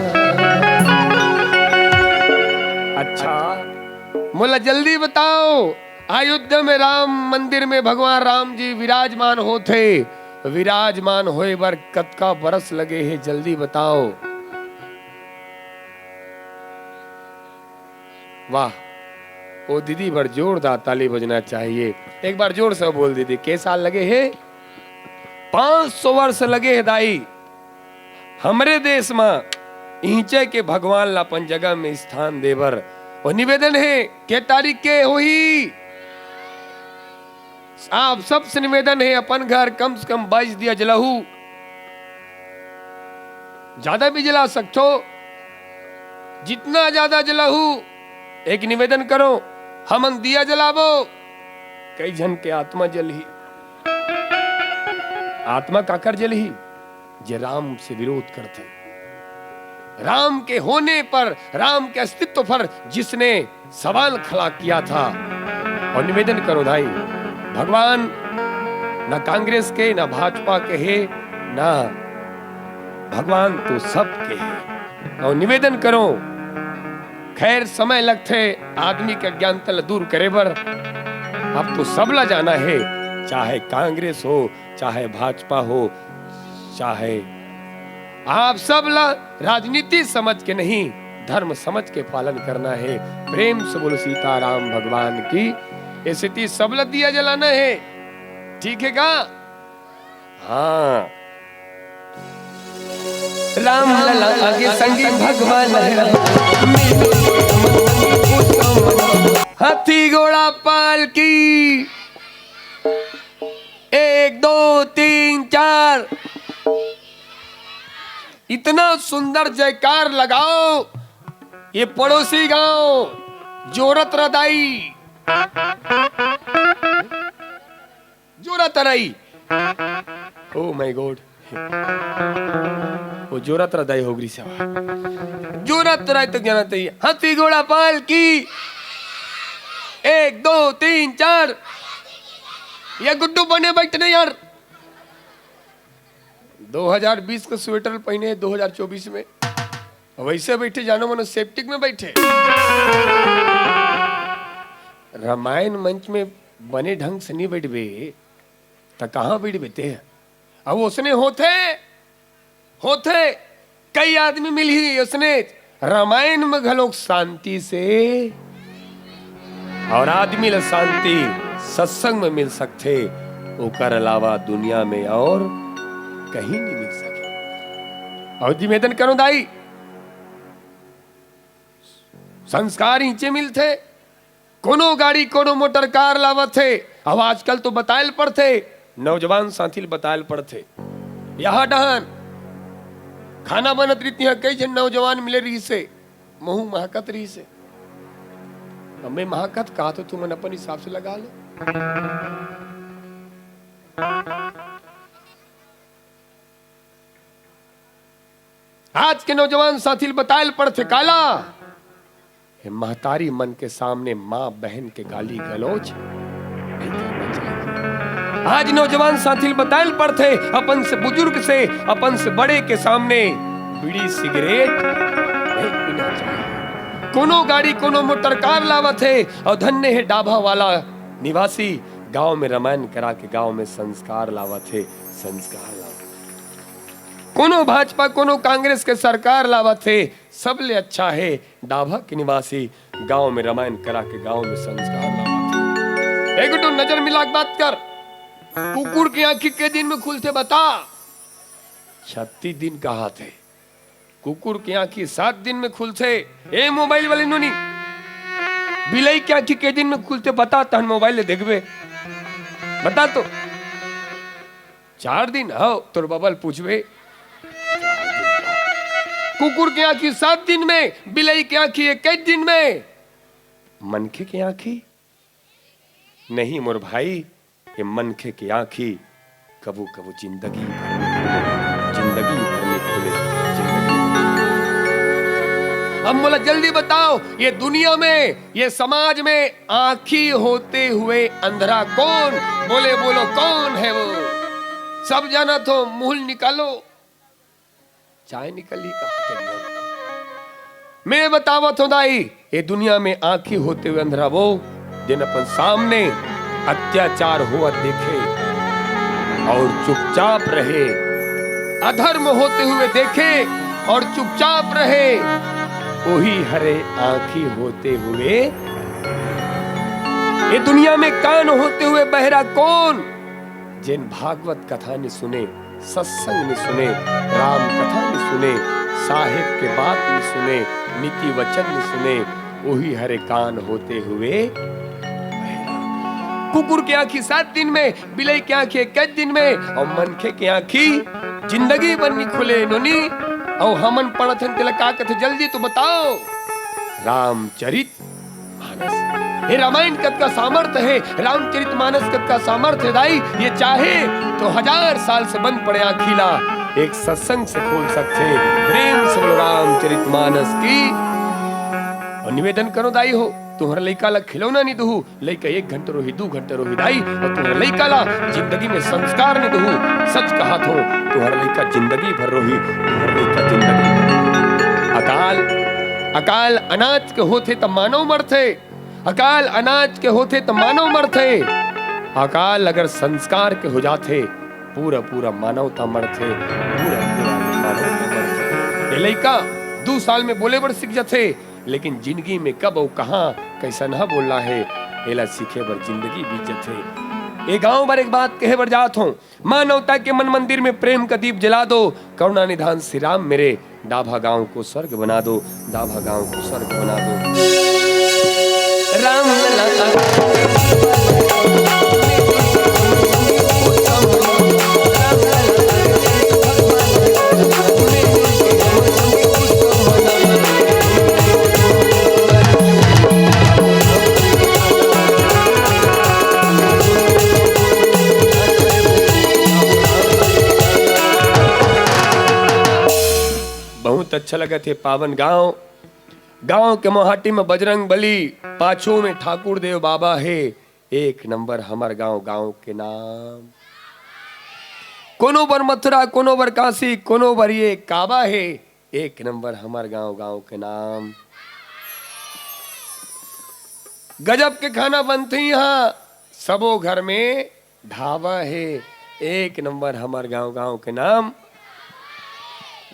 अच्छा, मोला जल्दी बताओ, अयोध्या में राम मंदिर में भगवान राम जी विराजमान होथे, विराजमान होए बर कतका बरस लगे हे, जल्दी बताओ। वाह, ओ दीदी बर जोरदार ताली बजना चाहिए। एक बार जोर से बोल दीदी, के साल लगे हे? पाँच सौ वर्ष लगे हे दाई। हमरे देश म इहिंचे के भगवान ला अपन जगह में स्थान दे बर। ओ निवेदन हे, के तारीख के होही? आप सबसे निवेदन हे, अपन घर कम से कम बाईस दिया जलाहू, ज्यादा भी जला सकथो, जितना ज्यादा जलाहू। एक निवेदन करो, हमन दिया जलाबो, कई झन के आत्मा जलही। आत्मा काकर जलही? जे राम से विरोध करथे, राम के होने पर, राम के अस्तित्व पर जिसने सवाल खड़ा किया था, अउ निवेदन करो दाई, भगवान ना कांग्रेस के, ना भाजपा के हे, ना भगवान तो सबके हे। अउ निवेदन करो, खैर समय लगथे आदमी के अज्ञानता ल दूर करे बर। अब तो सबला जाना हे, चाहे कांग्रेस हो, चाहे भाजपा हो, चाहे आप सब ला राजनीति समझ के नहीं, धर्म समझ के पालन करना हे। प्रेम से बोलो सीताराम भगवान की। ए सेती सबला दिया जलाना हे, ठीक हे का? हाँ। राम लला आगे संगी भगवान हे। हाथी घोड़ा पालकी, एक, दो, तीन, चार। इतना सुंदर जयकार लगाओ, ये पड़ोसी गांव जोरत रदाई, जोरत रई। Oh my God, वो जोरत रदाई हो गई सेवा, जोरत रई तो ज्ञान तई। हाथी घोड़ा पालकी, एक, दो, तीन, चार। ये गुड्डू बने बैठने यार, दो हज़ार बीस के स्वेटर पहने, दो हज़ार चउबीस में वैसे बैठे, जानो मानो सेप्टिक में बैठे। रामायण मंच में बने ढंग से नहीं बैठबे, त कहाँ बैठबे ते? अब उसने होथे, होथे, कई आदमी मिलही उसने रामायण में घलोक शांति से, अउ आदमी ला शांति सत्संग में मिल सकथे, ओकर अलावा दुनिया में अउ कहीं नहीं मिल सके। अउ निवेदन करो दाई, संस्कार इचे मिलथे, कोनो गाड़ी, कोनो मोटर कार लावत हे। अब आजकल तो बतायल पड़थे, नौजवान साथी ल बतायल पड़थे। यहाँ डहन खाना बनत रहिस, तिहाँ कई झन नौजवान मिले रहिस हे, महू महकत रहिस हे। अब मैं महकत का तो तुमन अपन हिसाब से लगा लो। आज के नौजवान साथी ल बतायल पड़थे काला, हे महतारी मन के सामने माँ बहन के गाली गलौज नहीं करना चाहिए। आज नौजवान साथी ल बतायल पड़थे अपन से बुजुर्ग से, अपन से बड़े के सामने बीड़ी सिगरेट नहीं पीना चाहिए। कोनो गाड़ी कोनो मोटर कार लावत हे अउ धन्य हे डाभा वाला निवासी, गांव में रामायण करा के गांव में संस्कार लावत हे, संस्कार लावत हे। कोनो भाजपा कोनो कांग्रेस के सरकार लावत हे, सबले अच्छा हे डाभा के निवासी, गांव में रामायण करा के गांव में संस्कार लावत हे। एक तो नजर मिला के बात कर, कुकुर के आंखी के दिन में खुलथे बता? छत्तीस दिन कहाथे। कुकुर के आंखी सात दिन में खुलथे। ए मोबाइल वाले नोनी, बिलई के आंखी के दिन में खुलथे बता, तहन मोबाइल ले देखबे, बता तो। चार दिन हो तोर बबल पूछबे। कुकुर के आंखी सात दिन में, बिलई के आंखी एक दिन में, मनखे के आंखी नहीं मोर भाई, ये मनखे के आंखी कभू कभू जिंदगी भर में खुले, जिंदगी भर में खुले, जिंदगी। अब मोला जल्दी बताओ, ये दुनिया में, ये समाज में आंखी होते हुए अंधरा कौन? बोले बोलो, कौन है वो? सब जाना तो मुंह निकालो, चाय निकली कहाँ? मैं बतावत हूँ दाई, ये दुनिया में आंखी होते हुए अंधरा वो, जेन अपन सामने अत्याचार होवत देखे अउ चुपचाप रहे, अधर्म होते हुए देखे अउ चुपचाप रहे, वही हरे आंखी होते हुए। ये दुनिया में कान होते हुए बहरा कौन? जेन भागवत कथा नहीं सुने, सत्संग नहीं सुने, राम कथा नहीं सुने, साहेब के बात नहीं सुने, नीति वचन नहीं सुने, वही हरे कान होते हुए। कुकुर के आंखी सात दिन में, बिलई के आंखी एक दिन में, अउ मनखे के आंखी जिंदगी भर नहीं खुले नोनी। अउ हमन पढ़त हन तेला का कथे, जल्दी तो बताओ। रामचरित मानस। हे रामायण कतका सामर्थ्य हे, रामचरित मानस कतका सामर्थ्य हे दाई, ये चाहे तो हजार साल से बंद पड़े आंखी ला, एक सत्संग से खोल सकथे। प्रेम से बोलो रामचरित मानस की। अउ निवेदन करो दाई हो, तुंहर लइका ला खिलौना नइ दुहू, लइका एक घंटा रोही, दू घंटा रोही दाई, अउ तुंहर लइका ला जिंदगी में संस्कार नइ दुहू। सच कहत हों, तुंहर लइका जिंदगी भर रोही, तुंहर लइका जिंदगी भर। अकाल, अकाल अनाज के होथे त मानव मरथे, अकाल अनाज के होथे त मानव मरथे, अकाल अगर संस्कार के हो जाथे, पूरा पूरा मानवता मरथे, पूरा पूरा मानवता मरथे। ये लइका दू साल में बोले बर सीख जथे, लेकिन जिंदगी में कब अउ कहां कइसनहा बोलना हे, एला सीखे बर जिंदगी बीत जथे। ए गांव बर एक बात कहे बर जात हों, मानवता के मन मंदिर में प्रेम का दीप जला दो, करुणा निधान श्री राम मेरे, डाभा गांव को स्वर्ग बना दो, डाभा गांव को स्वर्ग बना दो। राम लला बहुत अच्छा लगत हे पावन गांव। गांव के मोहाटी में बजरंग बली, पाछू में ठाकुर देव बाबा हे। एक नंबर हमर गांव, गांव के नाम। कोनो बर मथुरा, कोनो बर काशी, कोनो बर ये काबा हे। एक नंबर हमर गांव, गांव के नाम। गजब के खाना बनथे इहां, सबो घर में ढाबा हे। एक नंबर हमर गांव, गांव के नाम।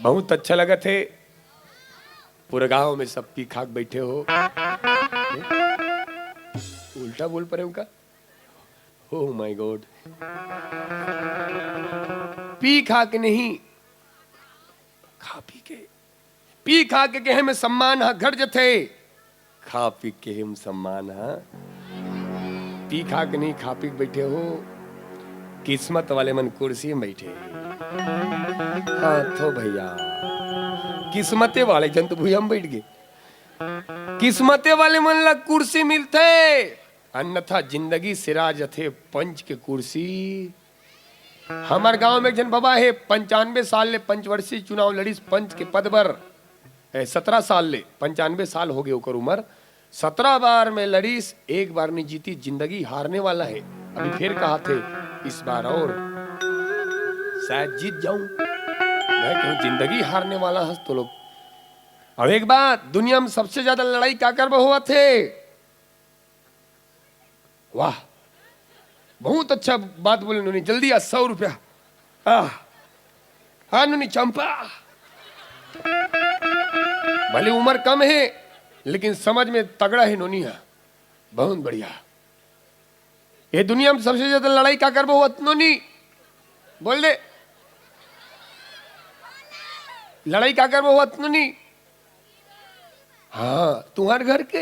बहुत अच्छा लगत हे। पूरा गांव में सब पी खा के बैठे हो। उल्टा बोल परे हूं का? Oh my God। पी खा के नहीं, खा पी के। पी खा के केहे में सम्मान ह घट जथे, खा पी के केहे में सम्मान ह। पी खा के नहीं, खा पी के बैठे हो। किस्मत वाले मन कुर्सी में बैठे हे। हां तो भैया, किस्मते वाले जन तो भुइयां में बैठ गे। किस्मते वाले मन ला कुर्सी मिलथे, अन्यथा जिंदगी सिरा जथे पंच के कुर्सी। हमर गांव में एक झन बबा हे, पंचानबे साल ले पंचवर्षीय चुनाव लड़िस पंच के पद बर। ए, सतरा साल ले, पंचानबे साल हो गे ओकर उमर। सतरा बार में लड़िस, एक बार नहीं जीतिस, जिंदगी हारने वाला हे। अभी फेर कहत हे, इस बार और शायद जीत जाऊं। मैं कहूं, जिंदगी हारने वाला हस तो लोग। अब एक बात, दुनिया में सबसे ज्यादा लड़ाई काकर बर होवत हे? वाह, बहुत अच्छा बात बोले नोनी, जल्दी आ, सौ रुपया। आह, हां नोनी चंपा, भले उमर कम हे, लेकिन समझ में तगड़ा हे नोनी हा। बहुत बढ़िया। ये दुनिया में सबसे ज्यादा लड़ाई काकर बर होवत नोनी? बोल दे, लड़ाई काकर बर होवत नोनी? हां, तुंहर घर के।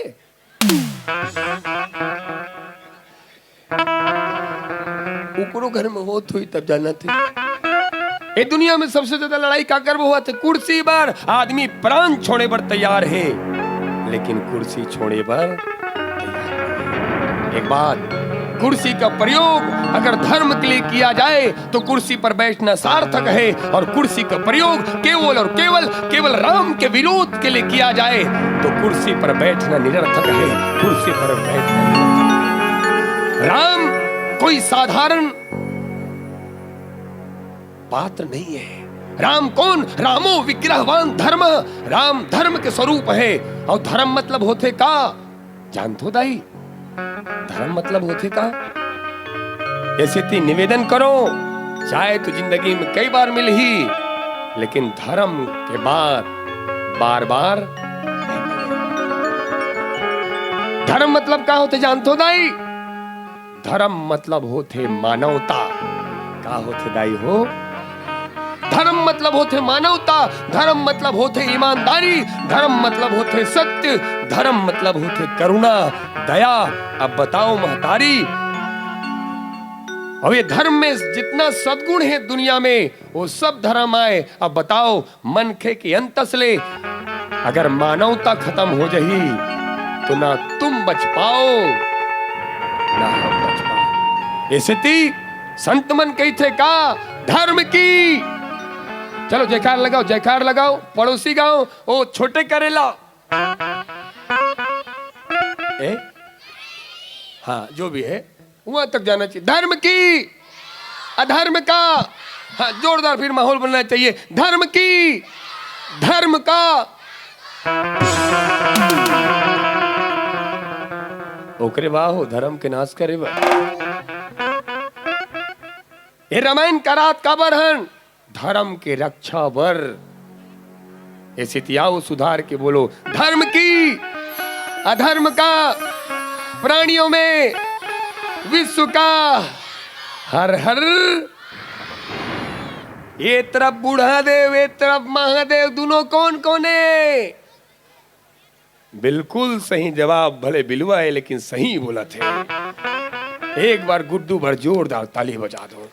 ओकरो घर में होत होही तब जानत हे। ए दुनिया में सबसे ज्यादा लड़ाई काकर बर होवत हे? कुर्सी बर। आदमी प्राण छोड़े बर तैयार हे, लेकिन कुर्सी छोड़े बर तैयार नहीं हे। एक बात, कुर्सी का प्रयोग अगर धर्म के लिए किया जाए तो कुर्सी पर बैठना सार्थक है, और कुर्सी का प्रयोग केवल और केवल, केवल राम के विरोध के लिए किया जाए तो कुर्सी पर बैठना निरर्थक है। कुर्सी पर बैठना निरर्थक है। राम कोई साधारण पात्र नहीं है। राम कौन? रामो विग्रहवान धर्म। राम धर्म के स्वरूप है। और धर्म मतलब होथे का? जानथो दाई, धर्म मतलब होथे का? ए सेती निवेदन करो, चाय तो जिंदगी में कई बार मिलही, लेकिन धर्म के बाद बार बार नहीं मिले। धर्म मतलब का होथे जानथो दाई? धर्म मतलब होथे मानवता। का होथे दाई हो? धर्म मतलब होथे मानवता, धर्म मतलब होथे ईमानदारी, धर्म मतलब होथे सत्य, धर्म मतलब होथे करुणा, दया। अब बताओ महतारी, अब ये धर्म में जितना सद्गुण हे दुनिया में, वो सब धर्म आय। अब बताओ, मनखे के अंतस ले अगर मानवता खतम हो जही, तो ना तुम बच पाओ, ना हम बच पाओ। ए सेती संत मन कहिथे का, धर्म की, चलो जयकार लगाओ, जयकार लगाओ, पड़ोसी गांव, ओ छोटे करेला। ए? हाँ, जो भी है, वहां तक जाना चाहिए। धर्म की, अधर्म का। हाँ, जोरदार फिर माहौल बनना चाहिए। धर्म की, धर्म का। ओकरे बा हो धर्म के नाश करे बर। ये रामायण करात काबर हन? धर्म के रक्षा बर। ये सेती आव सुधार के बोलो, धर्म की, अधर्म का, प्राणियों में, विश्व का। हर हर। ये तरफ बूढ़ा देव, ये तरफ महादेव, दोनों कौन कौन है? बिल्कुल सही जवाब, भले बिलवा है लेकिन सही बोलत हे। एक बार गुड्डू बर जोरदार ताली बजा दो।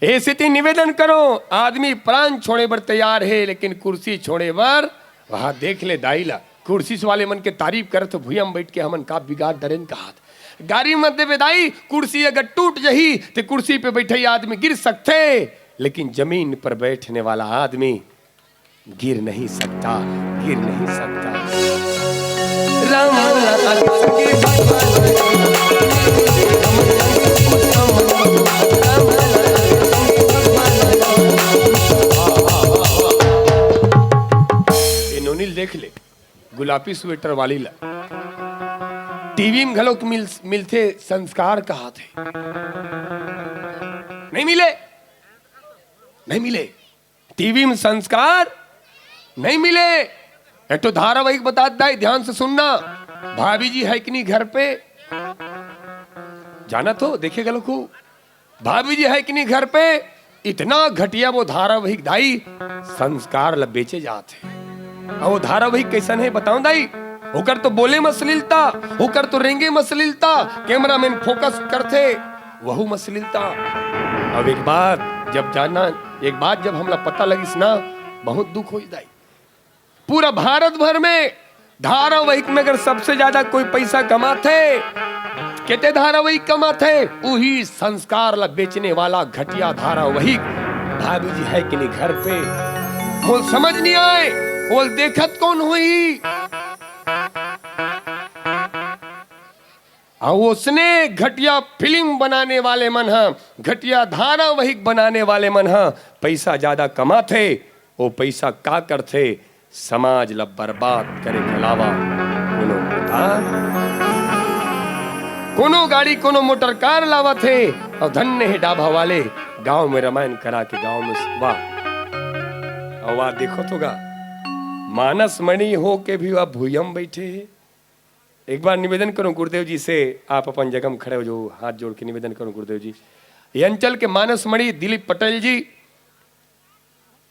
ए सेती निवेदन करो, आदमी प्राण छोड़े बर तैयार हे लेकिन कुर्सी छोड़े बर, वहां देख ले दाई ला, कुर्सी वाले मन के तारीफ करत हो, भुइयां म बैठ के हमन का बिगाड़ डरेन कहत। गारी मत देबे दाई, कुर्सी अगर टूट जही ते कुर्सी पे बैठे आदमी गिर सकथे, लेकिन जमीन पर बैठने वाला आदमी गिर नहीं सकता, गिर नहीं सकता। राम लला के भगवान, राम लला के भगवान। ये नोनी ल देख ले, गुलाबी स्वेटर वाली ला। टीवी में घलोक मिल, मिलथे संस्कार कहत हे। नहीं मिले, नहीं मिले। टीवी में संस्कार नहीं मिले। एक ठो धारावाहिक बतात दाई, ध्यान से सुनना। भाभी जी है कि नहीं घर पे? जानत हो, देखे घलोक हो। भाभी जी है कि नहीं घर पे? इतना घटिया वो धारावाहिक दाई, संस्कार ल बेचे जात हे। अउ वो धारावाहिक कइसन हे बतावंव दाई? ओकर तो बोले म अश्लीलता, ओकर तो रेंगे म अश्लीलता, कैमरामैन फोकस करथे, वहू म अश्लीलता। अब एक बात जब जानना, एक बात जब हमला पता लगिस ना, बहुत दुख होइस दाई। पूरा भारत भर में धारावाहिक में अगर सबसे ज्यादा कोई पैसा कमाथे, केते धारावाहिक कमाथे, उही संस्कार ला बेचने वाला घटिया धारावाहिक। भाभी जी है कि नहीं घर पे? मोल समझ नहीं आए, मोल देखत कौन होही? अउ ओसने घटिया फिल्म बनाने वाले मन ह, घटिया धारावाहिक बनाने वाले मन ह पैसा ज्यादा कमाथे, वो पैसा का करथे? समाज ला बर्बाद करे के अलावा कोनो काम? कोनो गाड़ी, कोनो मोटर कार लावत हे, अउ धन्य हे डाभा वाले, गांव में रामायण करा के गांव में वाह। अउ वाह, देखो तो गा, मानस मणि हो के भी वाह भुइयां म बैठे हे। एक बार निवेदन करूं गुरुदेव जी से, आप अपन जगह में खड़े हो जाओ, हाथ जोड़ के निवेदन करूं गुरुदेव जी। ये अंचल के मानस मणि दिलीप पटेल जी,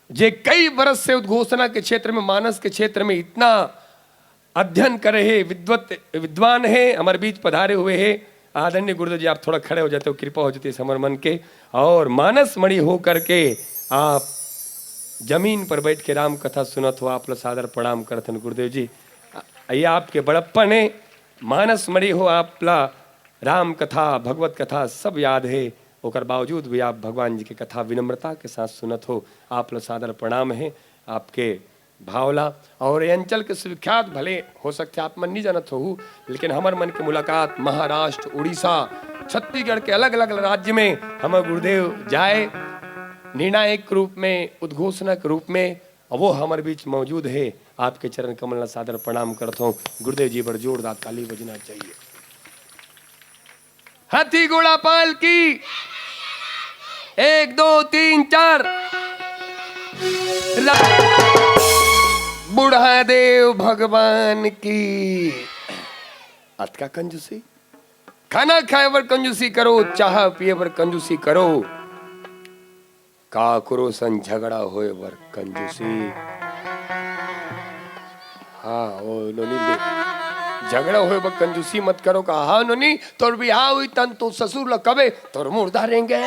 जे कई बरस से उद्घोषणा के क्षेत्र में, मानस के क्षेत्र में इतना अध्ययन करे हे, विद्वत, विद्वान हे, हमारे बीच पधारे हुए हे। आदरणीय गुरुदेव जी, आप थोड़ा खड़े हो जाते हो, कृपा हो जाती है हमर मन के। और मानस मणि हो करके आप जमीन पर बैठ के राम कथा सुनत हो, आप ला सादर प्रणाम करथन गुरुदेव जी। ये आपके बड़प्पन हे, मानस मणि हो, आप ला राम कथा, भगवत कथा सब याद हे, ओकर बावजूद भी आप भगवान जी के कथा विनम्रता के साथ सुनत हो, आप ला सादर प्रणाम हे आपके भाव ला। और ये अंचल के सुविख्यात भले हो सकथे आप मन नहीं जानत होहू, लेकिन हमर मन के मुलाकात महाराष्ट्र, उड़ीसा, छत्तीसगढ़ के अलग-अलग राज्य में हमर गुरुदेव जाए निर्णायक के रूप में, उद्घोषणा के रूप में, अउ वो हमर बीच मौजूद हे। आपके चरण कमल ला सादर प्रणाम करत हों। गुरुदेव जी बर जोरदार ताली बजना चाहिए। हाथी घोड़ा पाल की, एक, दो, तीन, चार। रा-, बूढ़ा देव भगवान की। अतका कंजूसी, खाना खाए बर कंजूसी करो, चाह पिए बर कंजूसी करो, काकरो संग झगड़ा होए बर कंजूसी। हाँ, ओ नोनी ले, झगड़ा होए बर कंजूसी मत करो। कहा, हाँ नोनी, तोर बिहाव होई तन तो ससुर ल कबे तोर मुर्दा रेंगे।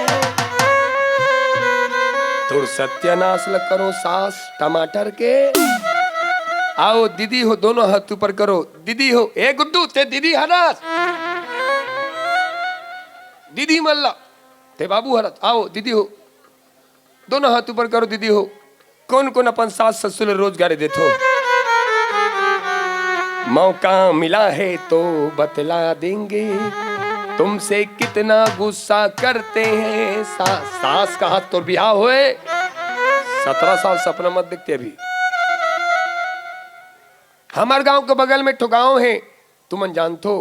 तोर सत्यानाश ल करो सास टमाटर के। आओ दीदी हो, दोनों हाथ ऊपर करो। दीदी हो, ए गुड्डू, ते दीदी हरस। दीदी मल्ला, ते बाबू हरस। आओ दीदी हो, दोनों हाथ ऊपर करो दीदी हो। कौन कौन अपन सास ससुर ल रोजगारी देथो? मौका मिला है तो बतला देंगे तुमसे कितना गुस्सा करते हैं। सा, सास का हाथ तोर बिहाव होए, सत्रह साल सपना मत देखते अभी। हमर गांव के बगल में एक ठो गांव है, तुमन जानथो,